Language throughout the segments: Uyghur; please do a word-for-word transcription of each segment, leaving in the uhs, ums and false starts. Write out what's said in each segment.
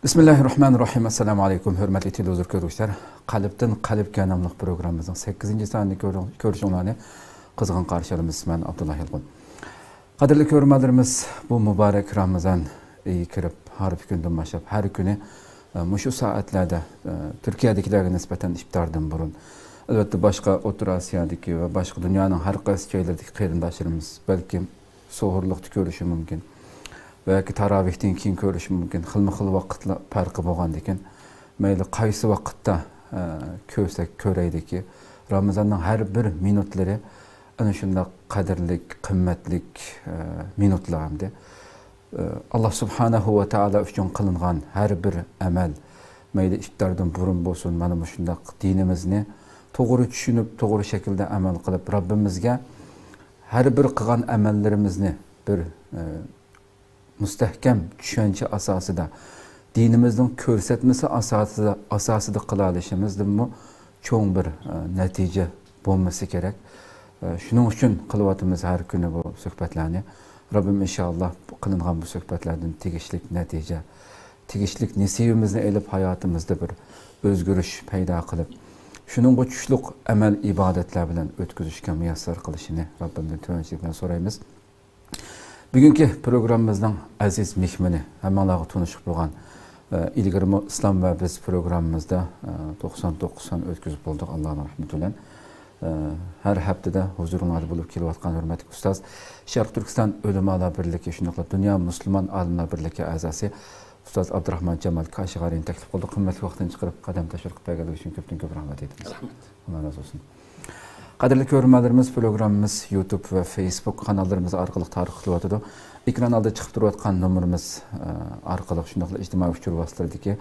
بىسمىللاھىررەھمانىررەھىم. ئەسسالامۇئەلەيكۇم، ھۆرمەتلىك تېلېۋىزور كۆرگۈچىلەر. قەلبتىن قەلبكە ناملىق پروگراممىمىزنىڭ سەككىزىنچى سانىنى كۆر-، كۆرۈشۈڭلارنى قىزغىن قارشى ئالىمىز. مەن ئابدۇللا يالقۇن. قەدىرلىك كۆرۈرمەنلىرىمىز، بۇ مۇبارەك رامىزان ئېيى كىرىپ، ھارپا كۈندىن باشلاپ ھەر كۈنى، ئە، مۇشۇ سائەتلەردە، ئە، تۈركىيەدىكىلەرگە نىسبەتەن ئىپتاردىن بۇرۇن، ئەلۋەتتە، باشقا ئوتتۇرا ئاسىيادىكى ۋە باشقا دۇنيانىڭ ھەر قايسى جايلىرىدىكى قېرىنداشلىرىمىز بەلكىم سوھۇرلۇقتا كۆرۈشى مۇمكىن. ۋە ياكى تاراۋىھتىن كېيىن كۆرۈشى مۇمكىن. خىلمۇ خىل ۋاقىتلار پەرقى بولغاندىكىن، مەيلى قايسى ۋاقىتتا، ئە، كۆرسەك كۆرەيلىكى، رامىزاننىڭ ھەر بىر مىنۇتلىرى ئەنە شۇنداق قەدىرلىك، قىممەتلىك، ئە، مىنۇتلار ئەمدى. ئە، ئاللا سۇبھانەھۇ ۋە تائالا ئۈچۈن قىلىنغان ھەر بىر ئەمەل، مەيلى ئىپتاردىن بۇرۇن بولسۇن، مانا مۇشۇنداق دىنىمىزنى توغرا چۈشىنىپ، توغرا شەكىلدە ئەمەل قىلىپ، رەببىمىزگە ھەر بىر قىلغان ئەمەللىرىمىزنى بىر، ئە، مۇستەھكەم چۈشەنچە ئاساسىدا، دىنىمىزنىڭ كۆرسەتمىسى ئاساسىدا، ئاساسىدا قىلالىشىمىزدىنمۇ چوڭ بىر، ئە، نەتىجە بولمىسى كېرەك. ئە، شۇنىڭ ئۈچۈن قىلىۋاتىمىز ھەر كۈنى بۇ سۆھبەتلەرنى. رەببىم ئىنشائاللا بۇ قىلىنغان بۇ سۆھبەتلەردىن تېگىشلىك نەتىجە، تېگىشلىك نېسىۋىمىزنى ئېلىپ، ھاياتىمىزدا بىر ئۆزگىرىش پەيدا قىلىپ، شۇنىڭغا چۈشلۈك ئەمەل ئىبادەتلەر بىلەن ئۆتكۈزۈشكە مۇيەسسەر قىلىشىنى رەببىمدىن تۆۋەنچىلىك بىلەن سورايمىز. بۈگۈنكى پروگراممىمىزنىڭ ئەزىز مېھمىنى، ھەممىڭلارغا تونۇشلۇق بولغان، ئە، ئىلگىرىمۇ ئىسلام ۋە بىز پروگراممىمىزدا، ئە، توقسان توققۇز سان ئۆتكۈزۈپ بولدۇق، ئاللانىڭ رەھمىتى بىلەن. ئە، ھەر ھەپتىدە ھۇزۇرۇڭلاردا بولۇپ كېلىۋاتقان ھۆرمەتلىك ئۇستاز، شەرقىي تۈركىستان ئۆلىمالار بىرلىكى، شۇنداقلا دۇنيا مۇسۇلمان ئالىملار بىرلىكى ئەزاسى ئۇستاز ئابدۇراخمان جامال كاشغەرىنى تەكلىپ قىلدۇق. قىممەتلىك ۋاقتىنى چىقىرىپ، قەدەم تەشرىپ قىلىپ بەرگەنلىكى ئۈچۈن كۆپتىن كۆپ رەھمەت ئېيتىمىز. رەھمەت. ئاللا رازى بولسۇن. قەدىرلىك كۆرۈرمەنلىرىمىز، پروگراممىمىز يۇتۇب ۋە فېيسبۇك قاناللىرىمىز ئارقىلىق تارقىتىلىۋاتىدۇ. ئېكران ئالدىدا چىقىپ تۇرۇۋاتقان نومۇرىمىز، ئە، ئارقىلىق، شۇنداقلا ئىجتىمائىي ئۇچۇر ۋاسىتىلىرىدىكى،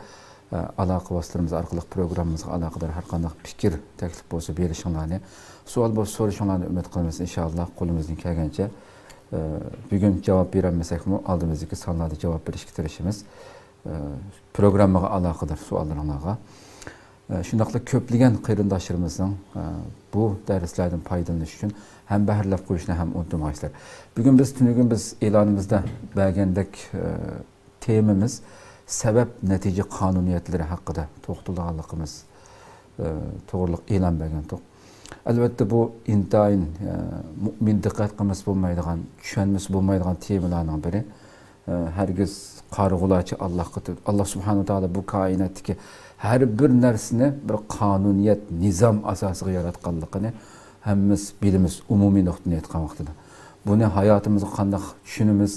ئە، ئالاقە ۋاسىتىلىرىمىز ئارقىلىق پروگراممىمىزغا ئالاقىدار ھەر قانداق پىكىر، تەكلىپ بولسا بېرىشىڭلارنى، سوئال بولسا سورىشىڭلارنى ئۈمىد قىلىمىز. ئىنشائاللا، قولىمىزدىن كەلگەنچە، ئە، بۈگۈن جاۋاب بېرەلمىسەكمۇ، ئالدىمىزدىكى سانلاردا جاۋاب بېرىشكە تىرىشىمىز. ئە، پروگراممىغا ئالاقىدار سوئاللىرىڭلارغا. ئە، شۇنداقلا كۆپلىگەن قېرىنداشلىرىمىزنىڭ، ئە، بۇ دەرسلەردىن پايدىلىنىش ئۈچۈن ھەمبەھىرلەپ قويۇشنى ھەم ئۇنتۇمايسىلەر. بۈگۈن بىز، تۈنۈگۈن بىز ئېلانىمىزدا بەرگەندەك، ئە، تېمىمىز سەۋەب نەتىجە قانۇنىيەتلىرى ھەققىدە توختىلىدىغانلىقىمىز، ئە، توغرۇلۇق ئېلان بەرگەنتۇق. ئەلۋەتتە، بۇ ئىنتايىن، ئە، مۇئمىن دىققەت قىلمىسا بولمايدىغان، چۈشەنمىسە بولمايدىغان تېمىلارنىڭ بىرى. ئە، ھەرگىز قارىغۇلارچە ئاللاھقا تۆ-، ئاللاھ سۇبھانەھۇ ۋە تائالا بۇ كائىناتتىكى ھەر بىر نەرسىنى بىر قانۇنىيەت، نىزام ئاساسىغا ياراتقانلىقىنى ھەممىمىز بىلىمىز، ئومۇمىي نۇقتىدىن ئېيتقان ۋاقتىدا. بۇنى ھاياتىمىزغا قانداق چۈشىنىمىز؟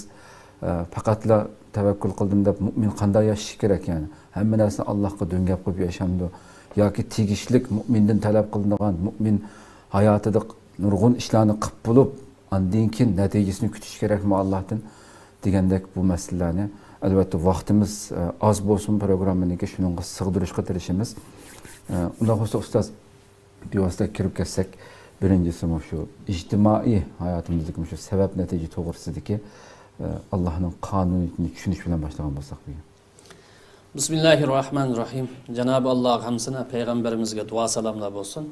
ئە، پەقەتلا تەۋەككۈل قىلدىم دەپ مۇئمىن قانداق ياشىشى كېرەك يەنى؟ ھەممە نەرسىنى ئاللاھقا دۆڭگەپ قويۇپ ياشامدۇ؟ ياكى تېگىشلىك مۇئمىندىن تەلەپ قىلىنىدىغان، مۇئمىن ھاياتىدا نۇرغۇن ئىشلارنى قىلىپ بولۇپ، ئاندىن كېيىن نەتىجىسىنى كۈتۈش كېرەكمۇ ئاللاھتىن؟ دېگەندەك بۇ مەسىلىلەرنى، ئەلۋەتتە، ۋاقتىمىز، ئە، ئاز بولسىمۇ، پروگراممىنىڭكى شۇنىڭغا سىغدۇرۇشقا تىرىشىمىز. ئە، ئۇنداق بولسا، ئۇستاز، بىۋاسىتە كىرىپ كەتسەك، بىرىنچىسى مۇشۇ ئىجتىمائىي ھاياتىمىزدىكى مۇشۇ سەۋەب نەتىجە توغرىسىدىكى، ئە، ئاللاھنىڭ قانۇنىيىتىنى چۈشىنىش بىلەن باشلىغان بولساق بۈگۈن. بىسمىللاھىررەھمانىررەھىم. جانابى ئاللاغا ھەمسىنە، پەيغەمبىرىمىزگە دۇئا سالاملار بولسۇن.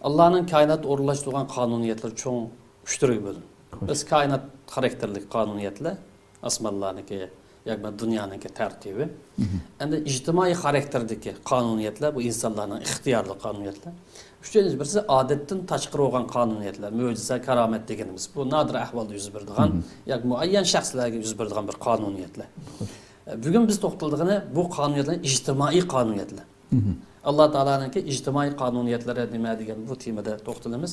ئاللانىڭ كائىناتتا ئورۇنلاشتۇرغان قانۇنىيەتلىرى چوڭ ئۈچ تۈرگە بۆلۈنىدۇ. بىز كائىنات خاراكتېرلىك قانۇنىيەتلەر، ئاسمانلارنىڭكى ياكى دۇنيانىڭكى تەرتىپى. ئەمدى ئىجتىمائىي خاراكتېردىكى قانۇنىيەتلەر، بۇ ئىنسانلارنىڭ ئىختىيارلىق قانۇنىيەتلەر. ئۈچىنچى بىرسى ئادەتتىن تاشقىرى بولغان قانۇنىيەتلەر، مۆجىزە، كارامەت دېگىنىمىز. بۇ نادىر ئەھۋالدا يۈز بېرىدىغان ياكى مۇئەييەن شەخسلەرگە يۈز بېرىدىغان بىر قانۇنىيەتلەر. بۈگۈن بىز توختىلىدىغىنى بۇ قانۇنىيەتلەر ئىجتىمائىي قانۇنىيەتلەر. ئاللا تائالانىڭكى ئىجتىمائىي قانۇنىيەتلىرى نېمە دېگەن بۇ تېمىدا توختىلىمىز.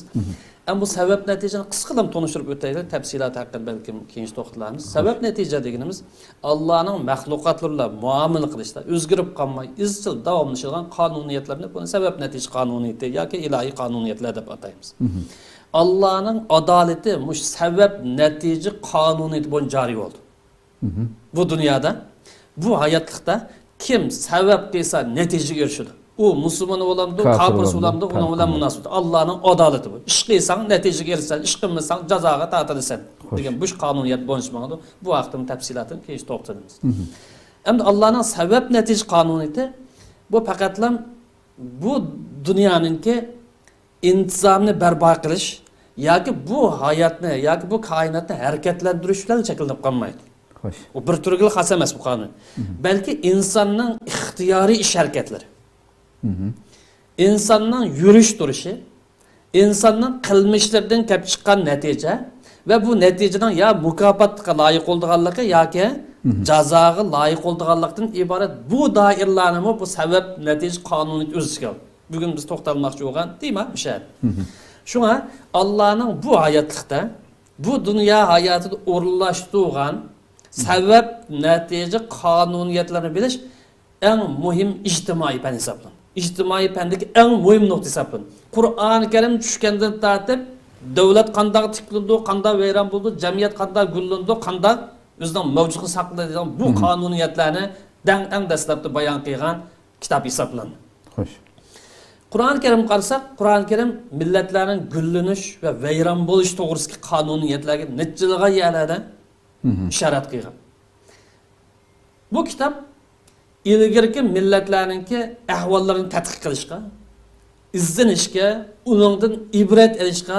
ئەمما بۇ سەۋەب نەتىجىنى قىسقىدىن تونۇشتۇرۇپ ئۆتەيلى، تەپسىلات ھەققىدە بەلكىم كېيىن توختىلارمىز. سەۋەب نەتىجە دېگىنىمىز ئاللانىڭ مەخلۇقاتلىرى بىلەن مۇئامىلە قىلىشتا ئۆزگىرىپ قالماي، ئىزچىل داۋاملىشىدىغان قانۇنىيەتلىرىنى، بۇنى سەۋەب نەتىجە قانۇنىيىتى ياكى ئىلاھىي قانۇنىيەتلەر دەپ ئاتايمىز. ئاللانىڭ ئادالىتى مۇشۇ سەۋەب نەتىجە قانۇنىيىتى بويىچە جارى بولىدۇ. بۇ دۇنيادا، بۇ ھاياتلىقتا كىم سەۋەب قىلسا، نەتىجىگە ئېرىشىدۇ. ئۇ مۇسۇلمان بولامدۇ، كاپىر بولامدۇ، ئۇنىڭ بىلەن مۇناسىۋىتى. ئاللانىڭ ئادالىتى بۇ. ئىش قىلساڭ، نەتىجىگە ئېرىشىسەن، ئىش قىلمىساڭ، جازاغا تارتىلىسەن دېگەن بۇ قانۇنىيەت بويىچە ماڭىدۇ. بۇ ھەقتىمۇ تەپسىلاتەن كېيىن توختىلىمىز. ئەمدى ئاللانىڭ سەۋەب نەتىجە قانۇنىيىتى بۇ پەقەتلا بۇ دۇنيانىڭكى ئىنتىزامنى بەرپا قىلىش ياكى بۇ ھاياتنى ياكى بۇ كائىناتنى ھەرىكەتلەندۈرۈش بىلەن چەكلىنىپ قالمايدۇ. خوش. ئۇ بىر تۈرگىلا خاس ئەمەس بۇ قانۇن. بەلكى ئىنساننىڭ ئىختىيارىي ئىش ھەرىكەتلىرى، ئىنساننىڭ يۈرۈش تۇرۇشى، ئىنساننىڭ قىلمىشلىرىدىن كەپ چىققان نەتىجە ۋە بۇ نەتىجىنىڭ يا مۇكاپاتقا لايىق بولىدىغانلىقى ياكى جازاغا لايىق بولىدىغانلىقتىن ئىبارەت بۇ دائىرىلەرنىمۇ بۇ سەۋەب نەتىجە قانۇنىيىتى ئۆز ئىچىگە ئالىدۇ. بۈگۈن بىز توختالماقچى بولغان تېما مۇشۇ. شۇڭا ئاللانىڭ بۇ ھاياتلىقتا، بۇ دۇنيا ھاياتىدا ئورۇنلاشتۇرغان سەۋەب نەتىجە قانۇنىيەتلىرىنى بىلىش ئەڭ مۇھىم ئىجتىمائىي پەن ھېسابلىنىدۇ. ئىجتىمائىي پەندىكى ئەڭ مۇھىم نۇقتا ھېسابلىنىدۇ. قۇرئانى كەرىم چۈشكەندىن تارتىپ، دۆلەت قانداق تىكلىنىدۇ، قانداق ۋەيران بولىدۇ، جەمئىيەت قانداق گۈللىنىدۇ، قانداق ئۆزىنىڭ مەۋجۇتلۇقىنى ساقلايدىغان بۇ قانۇنىيەتلەرنى دەڭ ئەڭ دەسلەپتە بايان قىلغان كىتاب ھېسابلىنىدۇ. خوش. قۇرئانى كەرىمگە قارىساق، قۇرئانى كەرىم مىللەتلەرنىڭ گۈللىنىش ۋە ۋەيران بولۇش توغرىسىدىكى قانۇنىيەتلەرگە نەچچىلىغان يەرلەردە ئىشارەت قىلغان. بۇ كىتاب ئىلگىرىكى مىللەتلەرنىڭكى ئەھۋاللىرىنى تەتقىق قىلىشقا، ئىزدىنىشكە، ئۇنىڭدىن ئىبرەت ئېلىشقا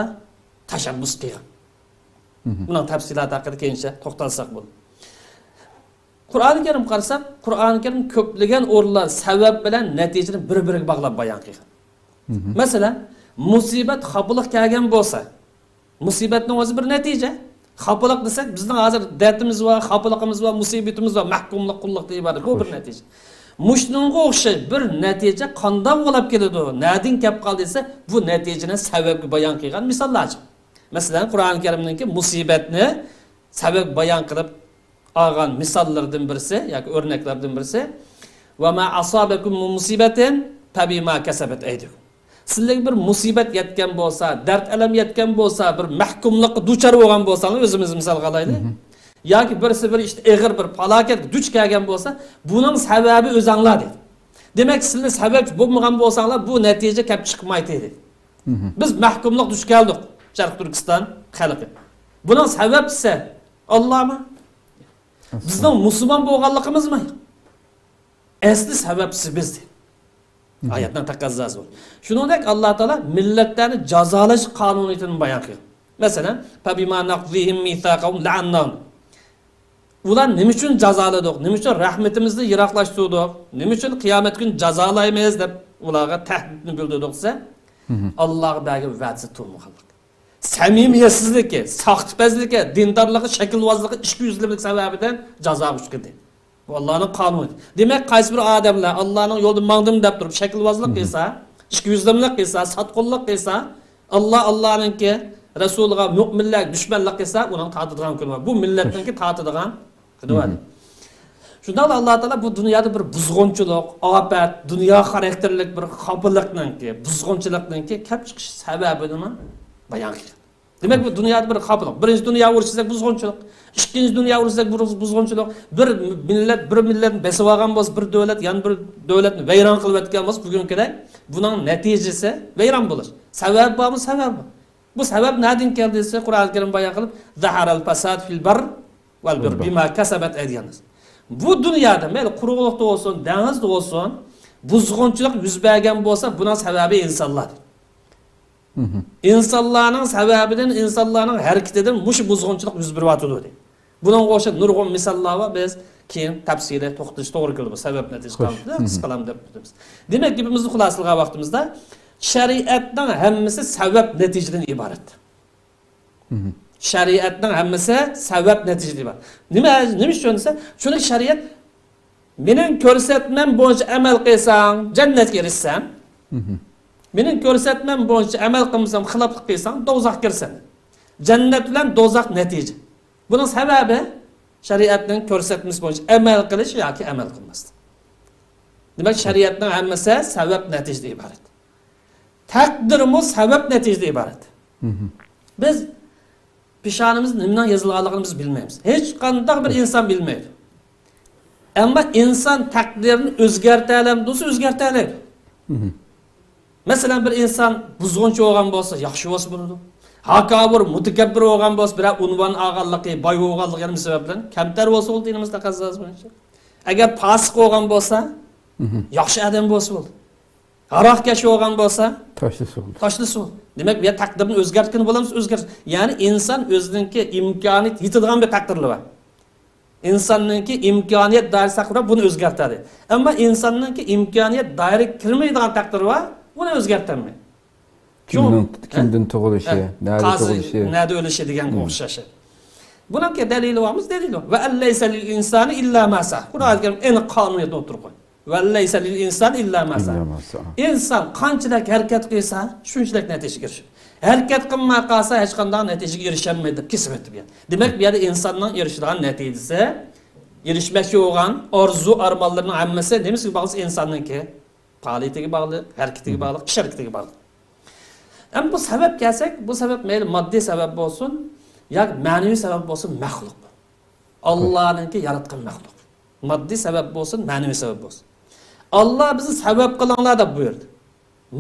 تەشەببۇس قىلغان. بۇنىڭ تەپسىلاتى ھەققىدە كېيىنچە توختالساق بولىدۇ. قۇرئانى كەرىمگە قارىساق، قۇرئانى كەرىم كۆپلىگەن ئورۇنلار سەۋەب بىلەن نەتىجىنى بىر-بىرىگە باغلاپ بايان قىلغان. مەسىلەن، مۇسىبەت، خاپىلىق كەلگەن بولسا، مۇسىبەتنىڭ ئۆزى بىر نەتىجە. خاپىلىق دېسەك، بىزنىڭ ھازىر دەردىمىز بار، خاپىلىقىمىز بار، مۇسىبىتىمىز بار، مەھكۇملۇق، قۇللۇقتىن ئىبارەت. بۇ بىر نەتىجە. مۇشۇنىڭغا ئوخشاش بىر نەتىجە قانداق بولاپ كېلىدۇ، نەدىن كەپ قالدى دېسە، بۇ نەتىجىنى سەۋەبكە بايان قىلغان مىساللار. مەسىلەن، قۇرئانى كەرىمنىڭكى مۇسىبەتنى سەۋەب بايان قىلىپ ئالغان مىساللىرىدىن بىرسى ياكى ئۆرنەكلەردىن بىرسى، «وما أصابكم من مصيبة فبما كسبت أيديكم.» سىلەرگە بىر مۇسىبەت يەتكەن بولسا، دەرد-ئەلەم يەتكەن بولسا، بىر مەھكۇملۇققا دۇچار بولغان بولساڭلار، ئۆزىمىزنى مىسالغا ئالايلى. ياكى بىرسى بىر ئىشتا ئېغىر بىر پالاكەتكە دۇچ كەلگەن بولسا، بۇنىڭ سەۋەبى ئۆزەڭلار دېدى. دېمەك، سىلەر سەۋەبچى بولمىغان بولساڭلار، بۇ نەتىجە كەپ چىقمايتتى دېدى. بىز مەھكۇملۇق دۇچ كەلدۇق، شەرقىي تۈركىستان خەلقى. بۇنىڭ سەۋەبچىسى ئاللامۇ؟ بىزنىڭ مۇسۇلمان بولغانلىقىمىزمۇ؟ ئەسلى سەۋەبچىسى بىز. ئايەتنىڭ تەقەززاسى بۇ. شۇنىڭدەك ئاللا تائالا مىللەتلەرنى جازالاش قانۇنىيىتىنى بايان قىلغان. مەسىلەن، «فبما نقضهم ميثاقهم لعناهم.» ئۇلار نېمە ئۈچۈن جازالىدۇق؟ نېمە ئۈچۈن رەھمىتىمىزنى يىراقلاشتۇردۇق؟ نېمە ئۈچۈن قىيامەت كۈنى جازالايمىز دەپ ئۇلارغا تەھدىتنى بىلدۈردۇق دېسە، ئاللاغا بەرگەن ۋەدىسى تۇرمىغانلىق. سەمىمىيەتسىزلىكى، ساختىپەزلىكى، دىندارلىقى، شەكىلۋازلىقى، ئىچكى يۈزلۈملۈك سەۋەبىدىن جازاغا ئۇچرىدى. بۇ ئاللانىڭ قانۇنى. دېمەك، قايسى بىر ئادەملەر ئاللانىڭ يولىدا ماڭدىم دەپ تۇرۇپ شەكىلۋازلىق قىلسا، ئىچكى يۈزلۈملۈك قىلسا، ساتقۇنلۇق قىلسا، ئاللا، ئاللانىڭكى رەسۇلىغا، مۆمىنلەرگە دۈشمەنلىك قىلسا، ئۇنىڭ تارتىدىغان كۈنى بار. بۇ مىللەتنىڭكى تارتىدىغان كۈنى بار. شۇنداقلا ئاللا تائالا بۇ دۇنيادا بىر بۇزغۇنچىلىق، ئاپەت، دۇنيا خاراكتېرلىك بىر خاپىلىقنىڭكى، بۇزغۇنچىلىقنىڭكى كەپ چىقىش سەۋەبىنىمۇ بايان قىلغان. دېمەك، بۇ دۇنيادا بىر خاپىلىق. بىرىنچى دۇنيا ئۇرۇشى دېسەك بۇزغۇنچىلىق. ئىككىنچى دۇنيا ئۇرۇشى دېسەك بۇ بۇزغۇنچىلىق. بىر مىللەت بىر مىللەتنى بېسىۋالغان بولسا، بىر دۆلەت يەنە بىر دۆلەتنى ۋەيران قىلىۋەتكەن بولسا، بۈگۈنكىدەك بۇنىڭ نەتىجىسى ۋەيران بولۇش. سەۋەب بارمۇ؟ سەۋەب بار. بۇ سەۋەب نەدىن كەلدى دېسە، قۇرئانى كەرىم بايان قىلىپ، «ظهر الفساد في البر والبحر بما كسبت أيدي الناس.» بۇ دۇنيادا مەيلى قۇرۇقلۇقتا بولسۇن، دېڭىزدا بولسۇن، بۇزغۇنچىلىق يۈز بەرگەن بولسا، بۇنىڭ سەۋەبى ئىنسانلار. ئىنسانلارنىڭ سەۋەبىدىن، ئىنسانلارنىڭ ھەرىكىتىدىن مۇشۇ بۇزغۇنچىلىق يۈز بېرىۋاتىدۇ، دېدى. بۇنىڭغا ئوخشاش نۇرغۇن مىساللار بار، بىز كېيىن تەپسىلىي توختىلىش توغرا كېلىدۇ، بۇ سەۋەب نەتىجە قىسقىلام دەپ ئۆتىمىز. دېمەك، گېپىمىزنى خۇلاسىلىغان ۋاقتىمىزدا، شەرىئەتنىڭ ھەممىسى سەۋەب نەتىجىدىن ئىبارەت. شەرىئەتنىڭ ھەممىسى سەۋەب نەتىجىدىن ئىبارەت. نېمە، نېمە ئۈچۈن دېسە، چۈنكى شەرىئەت مېنىڭ كۆرسەتمەم بويىچە ئەمەل قىلساڭ، جەننەتكە ئېرىشىسەن. مېنىڭ كۆرسەتمەم بويىچە ئەمەل قىلمىساڭ، خىلاپلىق قىلساڭ، دوزاخقا كىرىسەن. جەننەت بىلەن دوزاخ نەتىجە. بۇنىڭ سەۋەبى شەرىئەتنىڭ كۆرسەتمىسى بويىچە ئەمەل قىلىش ياكى ئەمەل قىلماسلىق. دېمەك، شەرىئەتنىڭ ھەممىسى سەۋەب نەتىجىدىن ئىبارەت. تەقدىرمۇ سەۋەب نەتىجىدىن ئىبارەت. بىز پېشانىمىزدا نېمىنىڭ يېزىلغانلىقىنى بىز بىلمەيمىز. ھېچقانداق بىر ئىنسان بىلمەيدۇ. ئەمما ئىنسان تەقدىرىنى ئۆزگەرتەلەمدۇ دېسە، ئۆزگەرتەلەيدۇ. مەسىلەن، بىر ئىنسان بۇزغۇنچى بولغان بولسا، ياخشى بولسا بولىدۇ. ھاكاۋۇر، مۇتەكەببىر بولغان بولسا، بىرەر ئۇنۋان ئالغانلىقى، باي بولغانلىقى، يەنە بىر سەۋەب بىلەن كەمتەر بولسا بولدى، دىنىمىز تەقەززاسى بويىچە. ئەگەر پاسىق بولغان بولسا، ياخشى ئادەم بولسا بولدى. ھاراقكەش بولغان بولسا، تاشلىسا بولدى. تاشلىسا بولدى. دېمەك، بۇ يەردە تەقدىرنى ئۆزگەرتكىلى بولامسىز؟ ئۆزگەرت-، يەنى ئىنسان ئۆزىنىڭكى ئىمكانىيىتى يېتىدىغان بىر تەقدىرلىرى بار. ئىنساننىڭكى ئىمكانىيەت دائىرىسى ھەققىدە بۇنى ئۆزگەرتەلەيدۇ. ئەمما ئىنساننىڭكى ئىمكانىيەت دائىرىگە كىرمەيدىغان تەقدىرى بار، بۇنى ئۆزگەرتەلمەيدۇ. شۇ، كىمنىڭ، ھە؟ كىمدىن تۇغۇلۇشى، ھە. نەدە قايسى، تۇغۇلۇشى. نەدە ئۆلۈشى دېگەنگە ئوخشاش. بۇنىڭكى دەلىلى بارمۇ؟ دەلىلى بار. ۋە ئەللەيسە لىل ئىنسانى ئىللا ما سەئە. قۇرئان كەرىم ئېنىق قانۇنىيەتنى ئوتتۇرىغا قويدى. ۋە ئەللەيسە لىل ئىنسانى ئىللا ما سەئە. ئىللا ما سەئە. ئىنسان قانچىلىك ھەرىكەت قىلسا، شۇنچىلىك نەتىجىگە ئېرىشىدۇ. ھەرىكەت قىلماي قالسا، ھېچقانداق نەتىجىگە ئېرىشەلمەيدۇ دەپ كېسىپ ئۆتتى بۇ يەردە. دېمەك، بۇ يەردە ئىنساننىڭ ئېرىشىدىغان نەتىجىسى، ئېرىشمەكچى بولغان ئارزۇ ئارمانلىرىنىڭ ھەممىسى نېمىسىگە باغلىق؟ ئىنساننىڭكى پائالىيىتىگە باغلىق، ھەرىكىتىگە باغلىق، ئىش ھەرىكىتىگە باغلىق. ئەمما بۇ سەۋەب كەلسەك، بۇ سەۋەب مەيلى ماددىي سەۋەب بولسۇن ياكى مەنىۋى سەۋەب بولسۇن، مەخلۇق. ئاللانىڭكى ياراتقان مەخلۇق. ماددىي سەۋەب بولسۇن، مەنىۋى سەۋەب بولسۇن. ئاللا بىزنى سەۋەب قىلىڭلار دەپ بۇيرۇدى.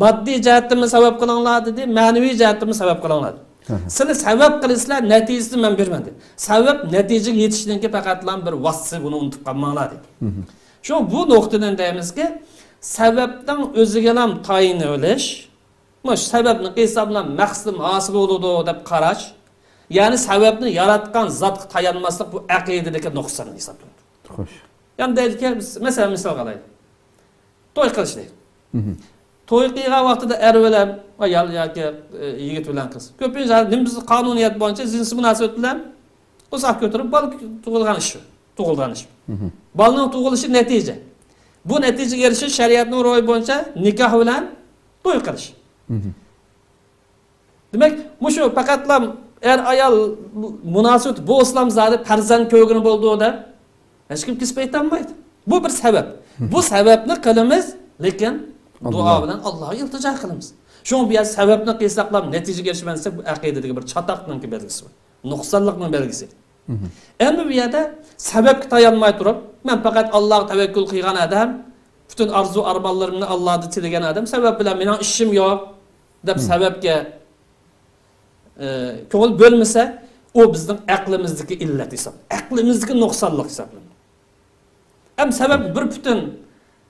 ماددىي جەھەتتىنمۇ سەۋەب قىلىڭلار دېدى، مەنىۋى جەھەتتىنمۇ سەۋەب قىلىڭلار دېدى. ئەھە. سىلەر سەۋەب قىلىسىلەر، نەتىجىسىنى مەن بېرىمەن دېدى. سەۋەب نەتىجىگە يېتىشنىڭكى پەقەتلا بىر ۋاسىتىسى، بۇنى ئۇنتۇپ قالماڭلار دېدى. مھم. شۇڭا بۇ نۇقتىدىن دەيمىزكى، سەۋەبنىڭ ئۆزىگىلا تايىنىۋېلىش، مۇشۇ سەۋەبنى قىلساملا مەقسىتىم ھاسىل بولىدۇ دەپ قاراش، يەنى سەۋەبنى ياراتقان زاتقا تايانماسلىق، بۇ ئەقىدىدىكى نۇقسان ھېسابلىنىدۇ. خوش. يەنى دەيدىكى، مەسىلەن، مىسالغا ئالايلى. توي قىلىش دەيدۇ. مھم. توي قىلغان ۋاقتىدا ئەر بىلەن ئايال ياكى، ئە، يىگىت بىلەن قىز. كۆپىنچە نېمە، بىز قانۇنىيەت بويىچە جىنسىي مۇناسىۋەت بىلەن ئۇزاق كۆتۈرۈپ بالا تۇغۇلغان ئىش. تۇغۇلغان ئىش. مھم. بالىنىڭ تۇغۇلۇشى نەتىجە. بۇ نەتىجىگە ئېرىشىش شەرىئەتنىڭ روھى بويىچە نىكاھ بىلەن توي قىلىش. مھم. دېمەك، مۇشۇ پەقەتلا ئەر-ئايال مۇناسىۋىتى بولسىلا زادى پەرزەنت كۆرگىلى بولىدۇ دەپ ھېچكىم كېسىپ ئېيتالمايدۇ. بۇ بىر سەۋەب. بۇ سەۋەبنى قىلىمىز، لېكىن دۇئا بىلەن ئاللاغا ئىلتىجا قىلىمىز. شۇڭا بۇ يەردە سەۋەبنى قىلساقلا نەتىجىگە ئېرىشمەس دېسە، بۇ ئەقىدىدىكى بىر چاتاقنىڭكى بەلگىسى بۇ. نۇقسانلىقنىڭ بەلگىسى. مھم. ئەمدى بۇ يەردە سەۋەبكە تايانماي تۇرۇپ، مەن پەقەت ئاللاغا تەۋەككۈل قىلغان ئادەم، پۈتۈن ئارزۇ ئارمانلىرىمنى ئاللادا تىلىگەن ئادەم، سەۋەب بىلەن مېنىڭ ئىشىم يوق دەپ مھم. سەۋەبكە ئە، كۆڭۈل بۆلمىسە، ئۇ بىزنىڭ ئەقلىمىزدىكى ئىللەت ھېساب، ئەقلىمىزدىكى نۇقسانلىق ھېسابلىنىدۇ. ئەمما سەۋەب بىر پۈتۈن،